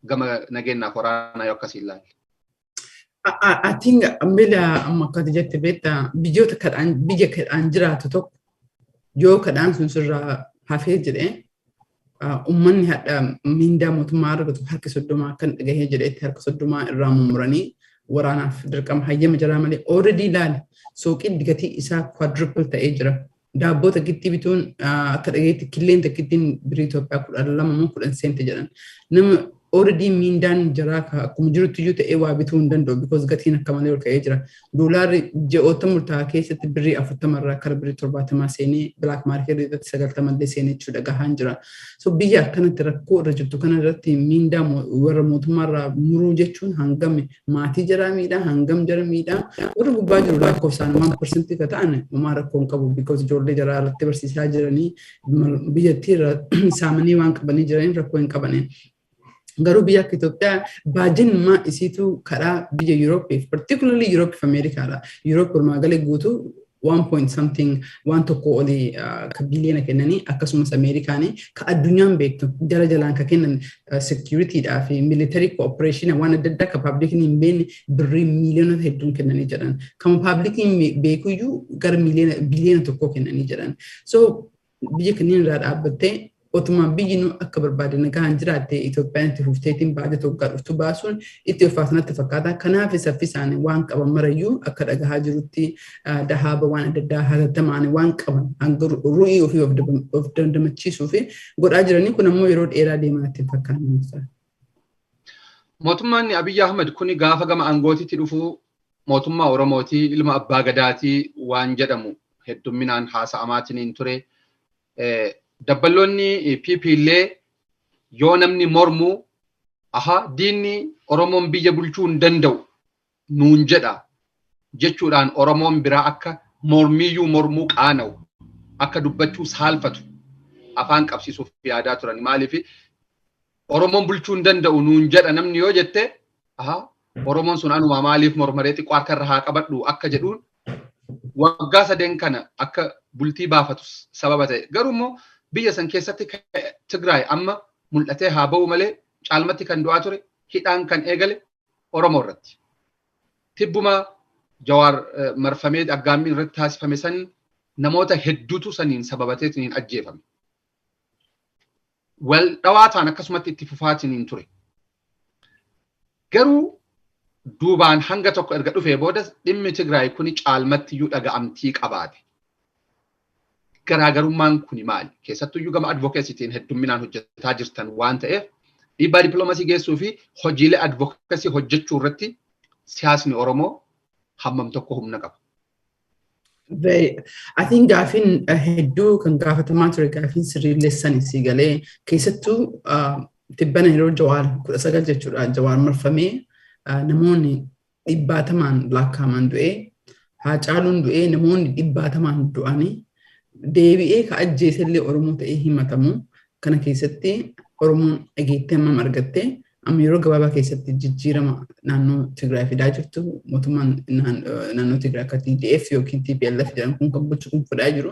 gama nageenyaaf waraanaa yoo akkasii ilaalle? I think mila amma akkati jette beektaa, biyyoota kadhaan, biyya kadhaan jiraatu tokko yoo kadhaan sun sirraa hafee jedhee, uummanni hadha miindaa mootummaa argatu harka 30 kan dhagahee jedheetti harka 30 irraa mummuranii waraanaaf dirqama hayyama jiraa malee. Already ilaali, suuqiin gatii isaa quadruple ta'ee jira. Daabboo takkitti bituun akka dhageetti killeen takkittiin birii Itoophiyaa 12 moo 10 seente jedhan. Nama already miindaan jiraa akkuma jirutti iyyuu ta'ee waa bituu hin danda'u because gatiin akka malee ol ka'ee jira. Doolaarri ji'oota murtaa'aa keessatti birrii 40 irraa kara birrii 70 seenee, black market irratti 90 illee seenee jechuudha gahaan jira. So biyya akkanatti rakkoo irra jirtu kana irratti miindaa warra mootummaarraa muruu jechuun hangam maatii jara miidhaa, hangam jara miidhaa? Warra gubbaa jiru lakkoofsaan 1% ka ta'an homaa rakkoo hin qabu because ijoollee jaraa irratti barsiisaa jiranii, biyyattii irra saamanii waan qabanii jiraniif rakkoo hin qabanii. Garuu biyya akka Itoophiyaa baajinummaa isiitu karaa biyya Yuurooppiif, particularly Yuurooppiif Ameerikaadha. Yuuroop walumaa galee guutuu one point something, waan tokko olii ka biliyoona kennanii, akkasumas Ameerikaanii ka addunyaan beektu jala jalaan ka kennan securityidhaa fi military cooperation waan adda addaa ka publicni hin beekne birrii miiliyoonota hedduun kennanii jedhan. Kama publicni beekuyyuu gara miliyoona biliyoona 1 kennanii jedhan. So biyya kanneen irraa dhaabbattee Otumaan biyyi nu akka barbaade nagaan jiraatte Itoophiyaan itti fufteetiin baajata waggaa dhuftu baasuun itti ulfaatanatti fakkaata. Kanaaf saffisaan waan qaban marayyuu akka dhagahaa jirutti dahaaba waan adda addaa hatattamaan waan qaban hanga ru'ii ofii of dandamachiisuu fi godhaa jiranii kun ammoo yeroo dheeraa deemaa itti fakkaata. Mootummaan Abiyyi Ahmad kuni gaafa gama aangootitti dhufuu mootummaa Oromootii ilma abbaa gadaatii waan jedhamu heddumminaan haasa'amaatiin ture. Dabballoonni PP illee yoo namni mormu, "Aha, diinni Oromoon biyya bulchuu hin danda'u nuun jedha," jechuudhaan Oromoon biraa akka mormiyyuu mormuu qaana'u, akka dubbachuu saalfatu afaan qabsiisuuf yaadaa turan. Maaliif "Oromoon bulchuu hin danda'u nuun jedha" namni yoo jette, "Aha, Oromoon sun anumaa maaliif mormaree, xiqqoo harka irra haa qabadhu," akka jedhuun waggaa 3 kana akka bultii baafatu sababa ta'e. Garuu immoo biyya san keessatti Tigraay amma mul'atee haa ba'u malee caalmatti kan du'aa ture, hidhaan kan eegale Oromoo irratti. Tibbuma Jawaar marfamee aggaammiin irratti taasifame san namoota hedduutu saniin sababateetiin ajjeefame. Wal dhawaa ta'an akkasumatti itti fufaatiin ture. Garuu duubaan hanga tokko erga dhufee booda dhimmi Tigraay kuni caalmatti iyyuu dhaga'amtii qabaate. Garaagarummaan kuni maali? Keessattuyyuu gama advocacytiin heddumminaan hojjetaa jirtan waan ta'eef, dhiibbaa dippiloomasii geessuu fi hojiilee advocacy hojjechuu irratti siyaasni Oromoo hammam tokko humna qaba? I think gaafiin hedduu kan gaafatamaa ture gaafiin sirriillee sani si galee keessattuu tibbana yeroo Jawaar 19 jechuudha, Jawaar marfamee namoonni dhibbaatamaan lakkaa'aman du'ee, Haacaaluun du'ee, namoonni dhibbaatamaan du'anii deebi'ee ka ajjeesellee Oromoo ta'ee himatamu. Kana keessatti Oromoon dhageettee hammam argatte? Amma yeroo gabaabaa keessatti jijjiirama naannoo Tigraay fidaa jirtu, mootummaan naannoo Tigraay akka TDF yookiin TPLF jedhamu kun kan bulchu kun fudhaa jiru,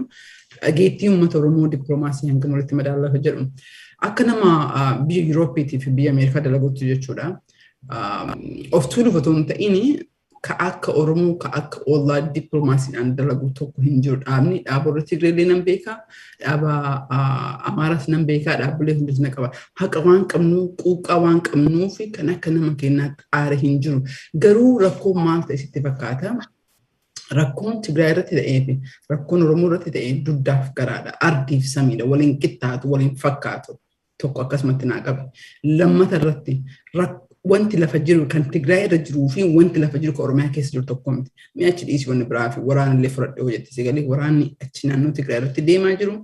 dhageettii uummata Oromoo dippiloomaasii hangam walitti madaalaa jedhu. Akka nama biyya Yuroopiitii fi biyya Ameerikaa dalaguutti jechuudha. Of tuuluuf otoo hin ta'in, ka akka Oromoo ka akka ollaa dippiloomaasiidhaan dalagu tokko hin jiru. Dhaabni dhaaba warra Tigreellee nan beeka, dhaaba Amaaraas nan beeka, dhaabbilee hundis na qaba. Haqa waan qabnu, quuqqaa waan qabnuuf kan akka nama keenyaatti aare hin jiru. Garuu rakkoon maal ta'e sitti fakkaata? Rakkoon Tigraay irratti ta'ee fi rakkoon Oromoo irratti ta'ee duddaaf garaadha. Ardiif samiidha. Waliin qixxaatu, waliin fakkaatu. Tokko akkasumatti naa qabe. Lammata irratti wanti lafa jiru kan Tigraay irra jiruu fi wanti lafa jiru kan Oromiyaa keessa jiru tokko miti. Mi'a achi dhiisii wanni biraa fi waraana illee fudhadhee hojjette sagalee waraanni achi naannoo Tigraay irratti deemaa jiru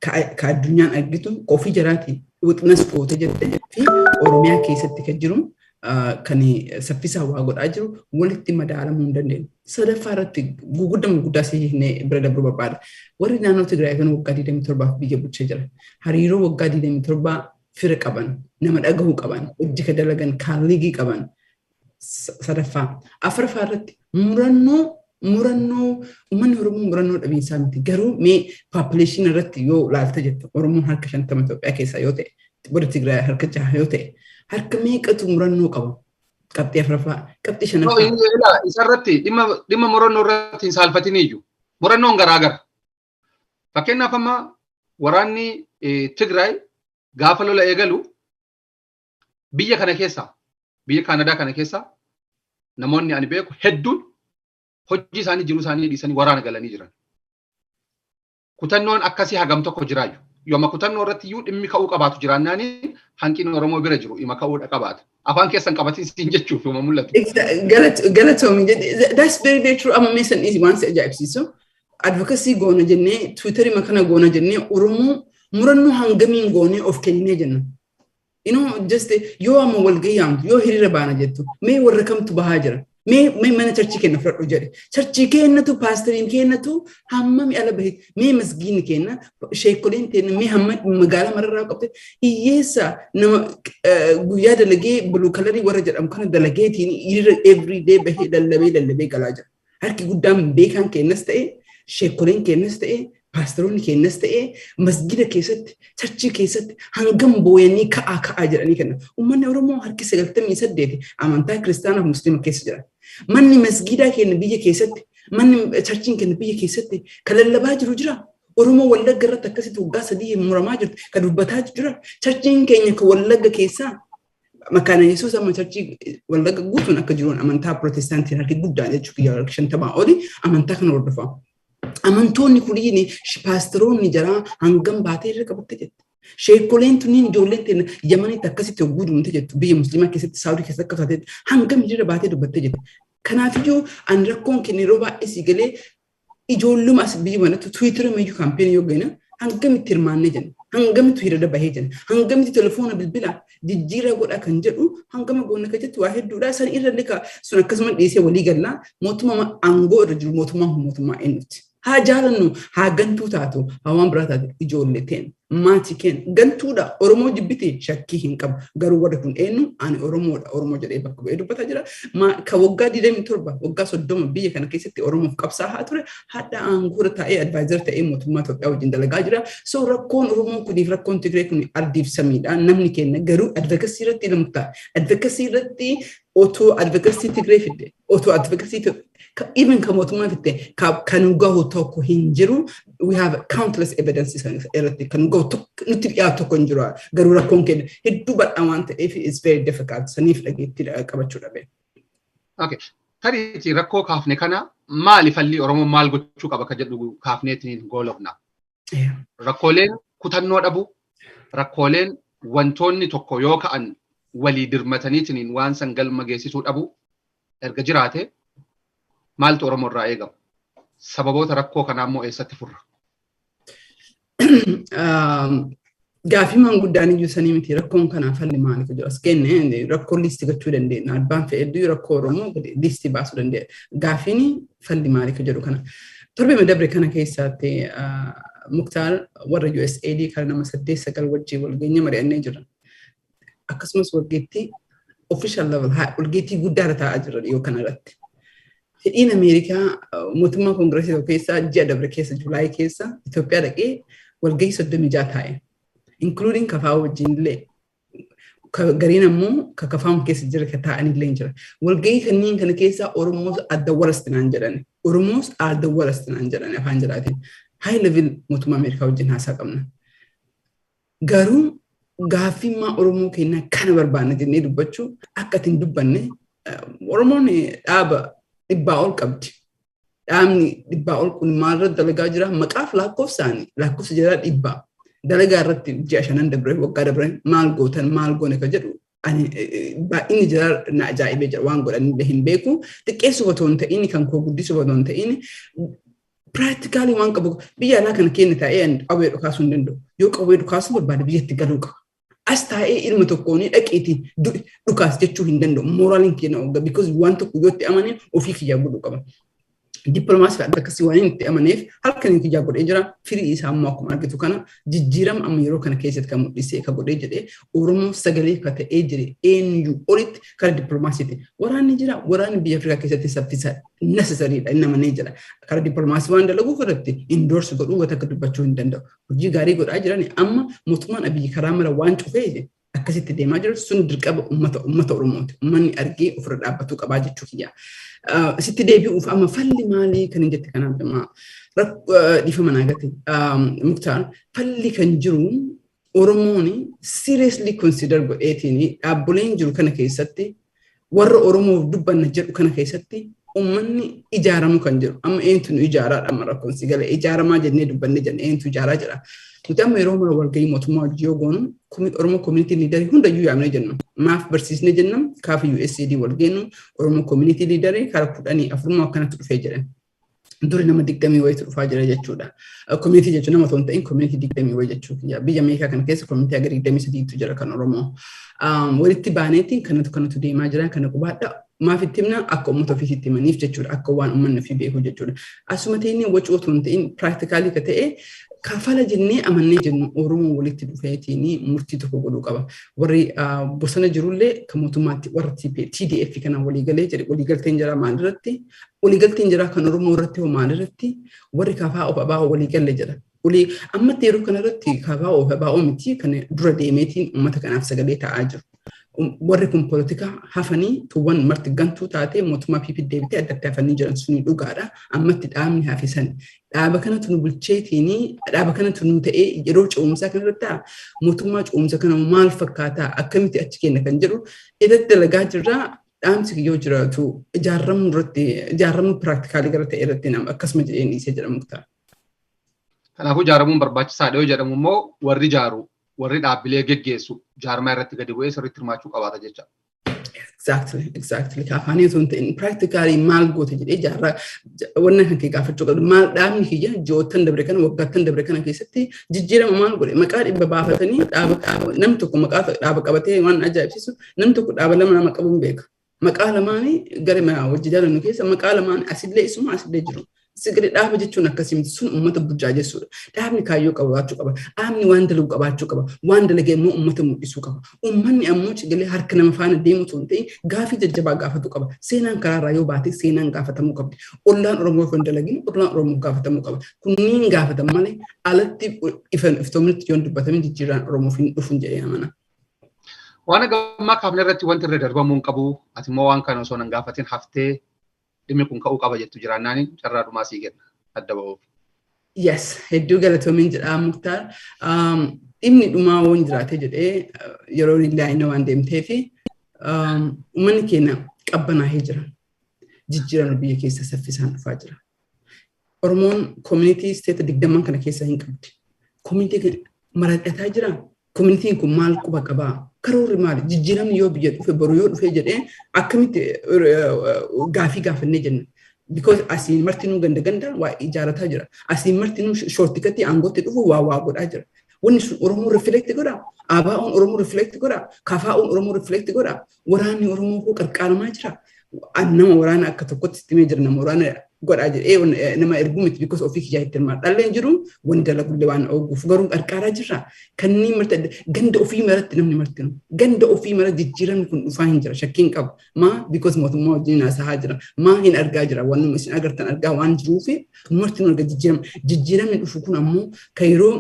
ka addunyaan argitu ofii jaraati witness goote jette fi Oromiyaa keessatti kan jiru kan saffisaan waa godhaa jiru walitti madaalamuu hin dandeenyu. Sadaffaa irratti guguddaa guguddaa si bira dabruu barbaada. Warri naannoo Tigraay kan waggaa 27 biyya bulchaa jira. Hariiroo waggaa 27 fira qaban, nama dhagahuu qaban, hojii ka dalagan, colleague qaban. Sadaffaa. Afuraffaa irratti murannoo uummanni Oromoo murannoo dhabiinsaa miti. Garuu mee population irratti yoo ilaalte jette, Oromoon harka 50 Itoophiyaa keessaa yoo ta'e, warri Tigraay harka 6 yoo ta'e, harka meeqatu murannoo qaba? Qabxii afuraffaa, qabxii shanaffaa. Isarratti dhimma murannoo irratti hin saalfatin iyyuu. Murannoon garaagara. Fakkeenyaaf amma waraanni Tigraay gaafa lola eegalu biyya kana keessa, biyya Kaanadaa kana keessa namoonni ani beeku hedduun hojii isaanii, jiruu isaanii dhiisanii waraana galanii jiran. Kutannoon akkasii hagam tokko jiraayyu. Yooma kutannoo irratti iyyuu dhimmi ka'uu qabaatu jiraannaani hanqinni Oromoo bira jiru ima ka'uudha qabaata. Afaan keessan qabatiin siin jechuuf yooma mul'atu. Galatoomi. That's very, very true. Amma mee san dhiisi, waan si ajaa'ibsiisu. Advocacy goona jennee, Twitterii makana goona jennee, Oromoo murannoo hangamiin goonee of kennee jenna. Just yoo amma walgahii yaamtu, yoo hiriira baana jettu, mee warra kamtu bahaa jira? Mee mana church kenna fudhadhu jedhe. Church kennatu, paastariin kennatu hammami ala bahe? Mee masgiinni kenna, sheekoliin kenna, mee hamma magaalaa mararraa qabte, hiyyeessa nama guyyaa dalagee blue collar warra jedhamu kana dalageetiin hiriira everyday bahee lallabee lallabee galaa jira. Harki guddaan beekaan kennas ta'e, sheekoliin kennas ta'e, paastaroonni kennas ta'e, masgida keessatti, church keessatti hangam booyanii ka'aa ka'aa jedhanii kenna. Uummanni Oromoo harki 98 amantaa kiristaanaaf musliima keessa jira. Manni masgidaa keenya biyya keessatti, manni churchiin keenya biyya keessatti kan lallabaa jiru jira. Oromoo Wallagga irratti akkasitti waggaa 3 muramaa jirti kan dubbataa jira. Churchiin keenya kan Wallagga keessaa Makaana Yesuus amma churchii Wallagga guutuun akka jiruun amantaa Pirootestaantiin harki guddaan jechuudha, 50 oli amantaa kana hordofa. Amantoonni kunniin, paasteroonni jaraa hangam baatee irra qabatte jette. Sheekoleen tunniin, ijoolleen teenya Yamanitti akkasitti hogguu duumte jettu, biyya musliimaa keessatti, Saawudii keessatti akka taatetti hangam hiriira baatee dubbattee jette. Kanaafiyyuu ani rakkoon keenya yeroo baay'ee si galee ijoolluma as biyya manatti Twitter mayyuu campaign yoo gana hangamitti hirmaannee jenna, hangamitti hiriira bahee jenna, hangamitti telefoona bilbila jijjiiraa godha kan jedhu, hangama goonna kan jettu waa hedduudha. San irra illee sun akkasuma dhiisee walii gallaa mootummaa aangoo irra jiru, mootummaan kun mootummaa eenyuti? Haa jaalannu, haa gantuu taatu, haa waan biraa taatu, ijoollee teen, maatii keen gantuudha. Oromoo jibbite shakkii hin qabu. Garuu warri kun eenyu? Ani Oromoodha. Oromoo jedhee bakka bu'ee dubbataa jira. Ka waggaa 27, waggaa 30 biyya kana keessatti Oromoof qabsaa'aa ture hadha aangoo taa'ee advisor ta'ee mootummaa Itoophiyaa wajjin dalagaa jira. So rakkoon Oromoo kuniif rakkoon Tigree kun ardiif samiidha. Namni keenya garuu advocacy irratti lamtaa. Advocacy irratti otoo advocacy Tigree fidde, otoo advocacy even kan mootummaa fidde, kan gahu tokko hin jiru. We have countless evidences irratti kan gahu nutti dhiyaatu tokko hin jiru. Garuu rakkoon keenya hedduu bal'aa waan ta'eef it's very difficult. Saniif dhageettii qabachuu dhabe. Okay. Tariitii rakkoo kaafne kana maali falli, Oromoo maal gochuu qaba ka jedhu kaafneetiin goolofna. Rakkooleen kutannoo dhabu, rakkooleen wantoonni tokko yoo ka'an walii dirmataniitiin waan san galma geessisuu dhabu erga jiraate, maaltu Oromoo irraa eegama? Sababoota rakkoo kanaa immoo eessatti furra? Gaafii maanguddaan iyyuu sanii miti, rakkoon kanaaf falli maali jedhu as kenne rakkoo list gochuu dandeenya. Abbaan fedhe rakkoo Oromoo list baasuu dandeenya. Gaafiin falli maali jedhu kana. Torbee dabre kana keessatti Muktaar warra USAID kan nama 8 9 wajjin walgeenya mari'annee jira. Akkasumas walgeettii official level walgeettii guddaarra taa'aa jira dhiyoo kana irratti. Fedhiin Ameerikaa mootummaa koongireesii tokko keessaa ji'a dabre keessa, July keessa Itoophiyaa dhaqee walgahii 36 taa'e. Including KFO wajjin illee, gariin ammoo ka KFO'n keessa jira ka taa'an illee jira. Walgahii kanneen kana keessa "Oromoos are the worst" naan jedhan. "Oromoos are the worst" naan jedhan afaan jiraatiin. High level mootummaa Ameerikaa wajjin haasaa qabna. Garuu gaaffii Oromoo keenyaa kana barbaanna jennee dubbachuu akka ittiin dubbanne, Oromoon dhaaba 100 ol qabdi. Dhaabni 100 ol kun maalirratti dalagaa jira? Maqaaf lakkoofsaani lakkoofsa jira 100. Dalagaa irratti ji'a 5 dabre, waggaa dabre maal gootan, maal goone ka jedhu ani baay'inni jira na ajaa'ibee jira. Waan godhan illee hin beeku. Xiqqeessuuf otoo hin ta'in, kan koo guddisuuf otoo hin ta'in, practically waan qabu biyya alaa kana keenya taa'ee qawwee dhukaasuu hin danda'u. Yoo qawwee dhukaasuu barbaade biyyatti galuu qaba. As taa'ee ilma tokkoon dhaqeetii dhukaas jechuu hin danda'u. Moraliin keenya oga because waan tokko yoo itti amanin ofii kiyyaa godhuu qaba. Dippiloomaasii fi akkasii waan itti amaneef halkan kiyyaa godhee jira. Firii isaa immoo akkuma argitu kana jijjiirama amma yeroo kana keessatti kan mul'isee kan godhee jedhee Oromoo sagalee kan ta'ee jire eenyu olitti karaa dippiloomaasiiti. Waraanni jira, waraanni biyya Afrikaa keessatti saffisa necessarydha, inni amanee jira. Karaa dippiloomaasii waan dalaguuf irratti endorse godhuu wanta akka dubbachuu hin danda'u. Hojii gaarii godhaa jiran amma mootummaan Abiyyi karaa mara waan cufee akkasitti deemaa jiru sun dirqama uummata Oromooti. Uummanni argee ofirra dhaabbatuu qabaa jechuu kiyya. Sitti deebi'uuf amma falli maalii kan hin jette kanaaf dhimma dhiifama naa gate Muktaar, falli kan jiru Oromoon seriously consider godheetiin dhaabboleen jiru kana keessatti, warra Oromoof dubbanna jedhu kana keessatti uummanni ijaaramu kan jiru. Amma eentu nu ijaaraadha amma rakkoon si galee ijaaramaa jennee dubbanne jenne, eentu ijaaraa jedha. Nuti amma yeroo mara walgahii mootummaa hojii yoo goonu Oromoo community leaderii hundayyuu yaamnee jennu. Maaf barsiisne jenna? Kaafa USAID wal geennu Oromoo community leaderii karaa 14 akkanatti dhufee jedhan. Duri nama 20 wayitu dhufaa jira jechuudha. Community jechuun nama otoo hin ta'in community 20 wayi jechuudha. Biyya Ameerikaa kana keessa community haga 23tu jira kan Oromoo. Walitti baaneetiin kanatu kanatu deemaa jira, kana qubaadha. Maaf itti himna? Akka uummata ofiitti himaniif jechuudha. Akka waan uummanni ofii beeku jechuudha. Asuma ta'inni wacuu otoo hin ta'in practically ka ta'e kafala jennee amannee jennu Oromoo walitti dhufeetiin murtii tokko godhuu qaba. Warri bosona jirullee kan mootummaatti warra TDF kana waliigalee jedhe, waliigalteen jira maalirratti? Waliigalteen jira kan Oromoo irratti hoo maalirratti? Warri KFO of ABO waliigalle jedha. Walii ammatti yeroo kanarratti KFO of ABO miti kan dura deemeetiin uummata kanaaf sagalee ta'aa jiru. Warri kun poolitikaa hafanii tuuwwan marti gantuu taatee mootummaa PP deebitee addatti hafanii jiran suni dhugaadha. Ammatti dhaabni hafe san. Dhaaba kanatu nu bulcheetiini, dhaaba kanatu nu ta'ee, yeroo ce'umsaa kanarratti mootummaa ce'umsa kana maal fakkaataa, akkamitti achi kenna kan jedhu irratti dalagaa jirra. Dhaamsi yoo jiraatu, ijaaramuu irratti, ijaaramuu practical gara ta'e irratti nama akkasuma jedhee dhiisee jedha, Muktaar. Kanaafuu ijaaramuun barbaachisaadha yoo jedhamu immoo, warri ijaaru, warri dhaabbilee geggeessu jaarmaa irratti gadi bu'ee sirriitti hirmaachuu qabaata jecha. Exactly. Afaanii osoo hin ta'in practically maal goote jedhee jaarraa wanna kan kee gaafachuu qabdu. Maal dhaabni kiyya ji'oottan dabre kana, waggaattan dabre kana keessatti jijjiirama maal godhe? Maqaa 100 baafatanii dhaaba, namni tokko maqaa dhaaba qabatee, waan ajaa'ibsiisu, namni tokko dhaaba lama nama qabuun beeka. Maqaa lamaanii gara hojii jaalannu keessa maqaa lamaan asillee isuma asillee jiru. Sigiri dhaaba jechuun akkasii miti, sun uummata burjaajessuudha. Dhaabni kaayyoo qabaachuu qaba. Dhaabni waan dalagu qabaachuu qaba. Waan dalagee immoo uummata mul'isuu qaba. Uummanni ammoo cigalee harka nama faana deemu osoo hin ta'in gaafii jajjabaa gaafatu qaba. Seenaan karaarraa yoo baate seenaan gaafatamuu qabdi. Ollaan Oromoo hin dalagin, ollaan Oromoo gaafatamuu qaba. Kunniin gaafatan malee alatti iftoomnitti yoo hin dubbatamin jijjiirraan Oromoof hin dhufu jedhee amana. Waan gammaa kaafne irratti wanti irra darbamuu hin qabu. Ati immoo waan kana osoo hin gaafatin haftee, dhimmi kun ka'uu qaba jettu jiraannaan, carraa dhumaa sii kenna adda ba'uuf. Yes, hedduu galatoomiin jedhaa, Muktaar. Dhimmi dhumaa waan jiraate jedhee, yeroo illee inni waan deemtee fi uummanni keenya qabbanaa'ee jira. Jijjiirama biyya keessa saffisaan dhufaa jira. Oromoon community state 20n kana keessa hin qabdi. Community maradhataa jira. Communityn kun maal quba qabaa? Karoorri maali? Jijjiiramni yoo biyya dhufe, boru yoo dhufe jedhee akkamitti gaafii gaafannee jenna? Because asiin martinuu ganda ganda waa ijaarataa jira. Asiin martinuu shortcut aangootti dhufu waa waa godhaa jira. Wanni sun Oromoo reflect godha. ABO'n Oromoo reflect godha. KFO'n Oromoo reflect godha. Waraanni Oromoo koo qarqaaramaa jira. Nama waraana akka tokkotti sitti jira, nama waraana godhaa jedhee nama erguu miti, because ofii kiyyaa itti hirmaadha. Dhalleen jiru wanni dalagullee waan oguuf garuu qarqaaraa jirra. Kanneen marti ganda ofii maratti, namni martinu ganda ofii mara jijjiiramni kun dhufaa hin jira, shakkiin qabu. Maa? Because mootummaa wajjin haasahaa jira. Maa hin argaa jira, waan isin agartan argaa waan jiruufi martinuu arga jijjiirama. Jijjiiramni dhufu kun ammoo kan yeroo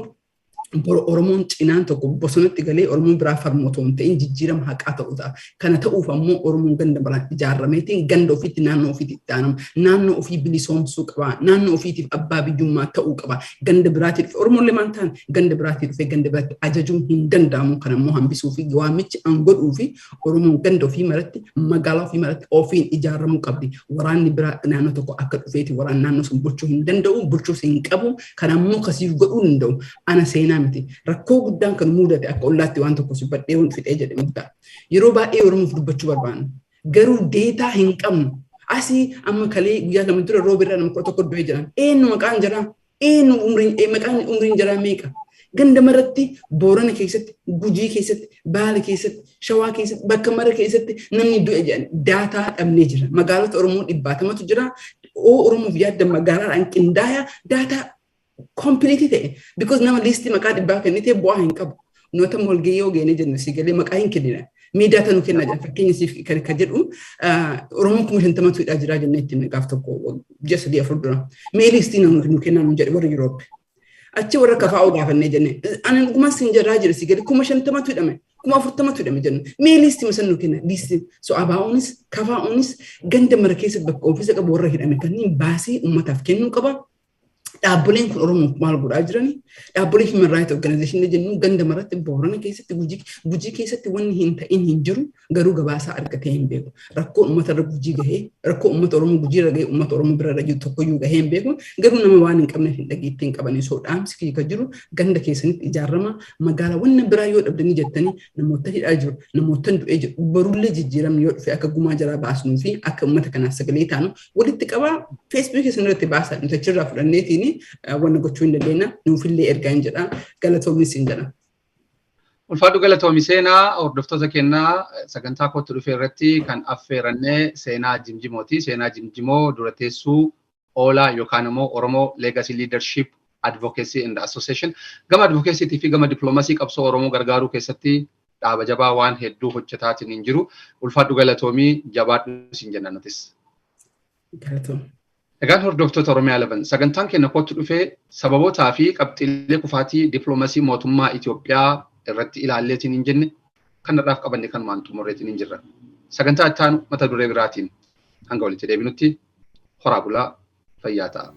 Oromoon cinaan tokko bosonatti galee Oromoon biraa farmu otoo hin ta'in jijjiirama haqaa ta'uu ta'a. Kana ta'uuf ammoo Oromoon ganda biraan ijaarrameetiin ganda ofiitti, naannoo ofiitti itti aanama. Naannoo ofii bilisoomsuu qaba. Naannoo ofiitiif abbaa biyyummaa ta'uu qaba. Ganda biraatii dhufe Oromoon lemaan ta'an ganda biraatii dhufee ganda biraatti ajajuun hin danda'amu. Kana immoo hambisuu fi waamichi an godhuu fi Oromoon ganda ofii maratti, magaalaa ofii maratti ofiin ijaaramuu qabdi. Waraanni biraa naannoo tokko akka dhufeeti waraanni naannoo sun bulchuu hin danda'u, bulchuus hin qabu. Kana ammoo kasiif godhuu hin danda'u. Ana seenaa miti. Rakkoo guddaan kan mudate akka ollaatti waan tokko si badhee fixee jedhe muddaa. Yeroo baay'ee Oromoof dubbachuu barbaanna. Garuu data hin qabnu. Asii amma kalee guyyaa 2 dura rooba irraa nama 11 du'ee jiran. Eenyu maqaan jiraa? Eenyu umriin, maqaan umriin jiraa meeqa? Ganda maratti, Boorana keessatti, Gujii keessatti, Baale keessatti, Shawaa keessatti, bakka mara keessatti namni du'e jedhan data dhabnee jira. Magaalota Oromoo dhibbaatamatu jira. Oo, Oromoof yaadda magaalaadhaan qindaaya data complete ta'e. Because nama list maqaa 100 kennitee bu'aa hin qabu. Noota walgahii yoo geenye jennu si galee maqaa hin kennina. Mee data nu kennaa jedha. Fakkeenya siif kan jedhu, Oromoon 50,000tu hidhaa jira jennee ittiin gaaf tokko ji'a 3 4 dura. Mee list nu kennaa nu jedhe warri Yuroopi. Achi warra kafaa'uu gaafannee jenne. Ani dhuguma sin jedhaa jira, si gadi 50,000tu hidhame. 40,000tu hidhame jennu. Mee list san nu kenna list. So ABO'nis KFO'nis ganda mara keessatti bakka ofiisa qabu warra hidhame kanneen baasii uummataaf kennuu qaba. Dhaabbileen kun Oromoof maal godhaa jirani? Dhaabbilee human rights organization jennu ganda maratti, Boorana keessatti, Gujii keessatti wanni hin ta'in hin jiru, garuu gabaasaa argatee hin beeku. Rakkoo uummata irra Gujii gahee, rakkoo uummata Oromoo Gujii irra gahee, uummata Oromoo bira irra jiru tokkoyyuu gahee hin beeku. Garuu nama waan hin qabneef hin dhageettii hin qabani. So dhaamsi kiyya kan jiru, ganda keessanitti ijaarama, magaalaa wanna biraa yoo dhabdanii jettanii, namoota hidhaa jiru, namoota du'ee jiru, barullee jijjiiramni yoo dhufe akka gumaa jaraa baasnuu fi akka uummata kanaaf sagalee taanu walitti qabaa, Feesbuukii isin irratti baasaa, nuti achirraa fudhanneetiin wanna gochuu hin dandeenya, nuufillee ergaa hin jedha, galatoomis hin jedha. Ulfaadhu, galatoomi Seenaa. Hordoftoota kennaa, sagantaa kootti dhufe irratti kan affeerannee Seenaa Jimjimooti. Seenaa Jimjimoo dura teessuu OLLAA yookaan immoo Oromoo Legacy Leadership Advocacy and Association, gama advocacy fi gama dippiloomasii qabsoo Oromoo gargaaruu keessatti dhaaba jabaa waan hedduu hojjetaatiin hin jiru. Ulfaadhu, galatoomii, jabaadhu siin jenna nutis. Galatoom. Egaan hordoftoota Oromiyaa 11, sagantaan keenya kootti dhufee sababootaa fi qabxiilee kufaatii dippiloomasii mootummaa Itoophiyaa irratti ilaalleetiin hin jenne. Kanarraaf qabanne kanumaan xumurreetiin hin jirra. Sagantaa itti aanu mata duree biraatiin hanga walitti deebinutti horaa bulaa fayyaa ta'a.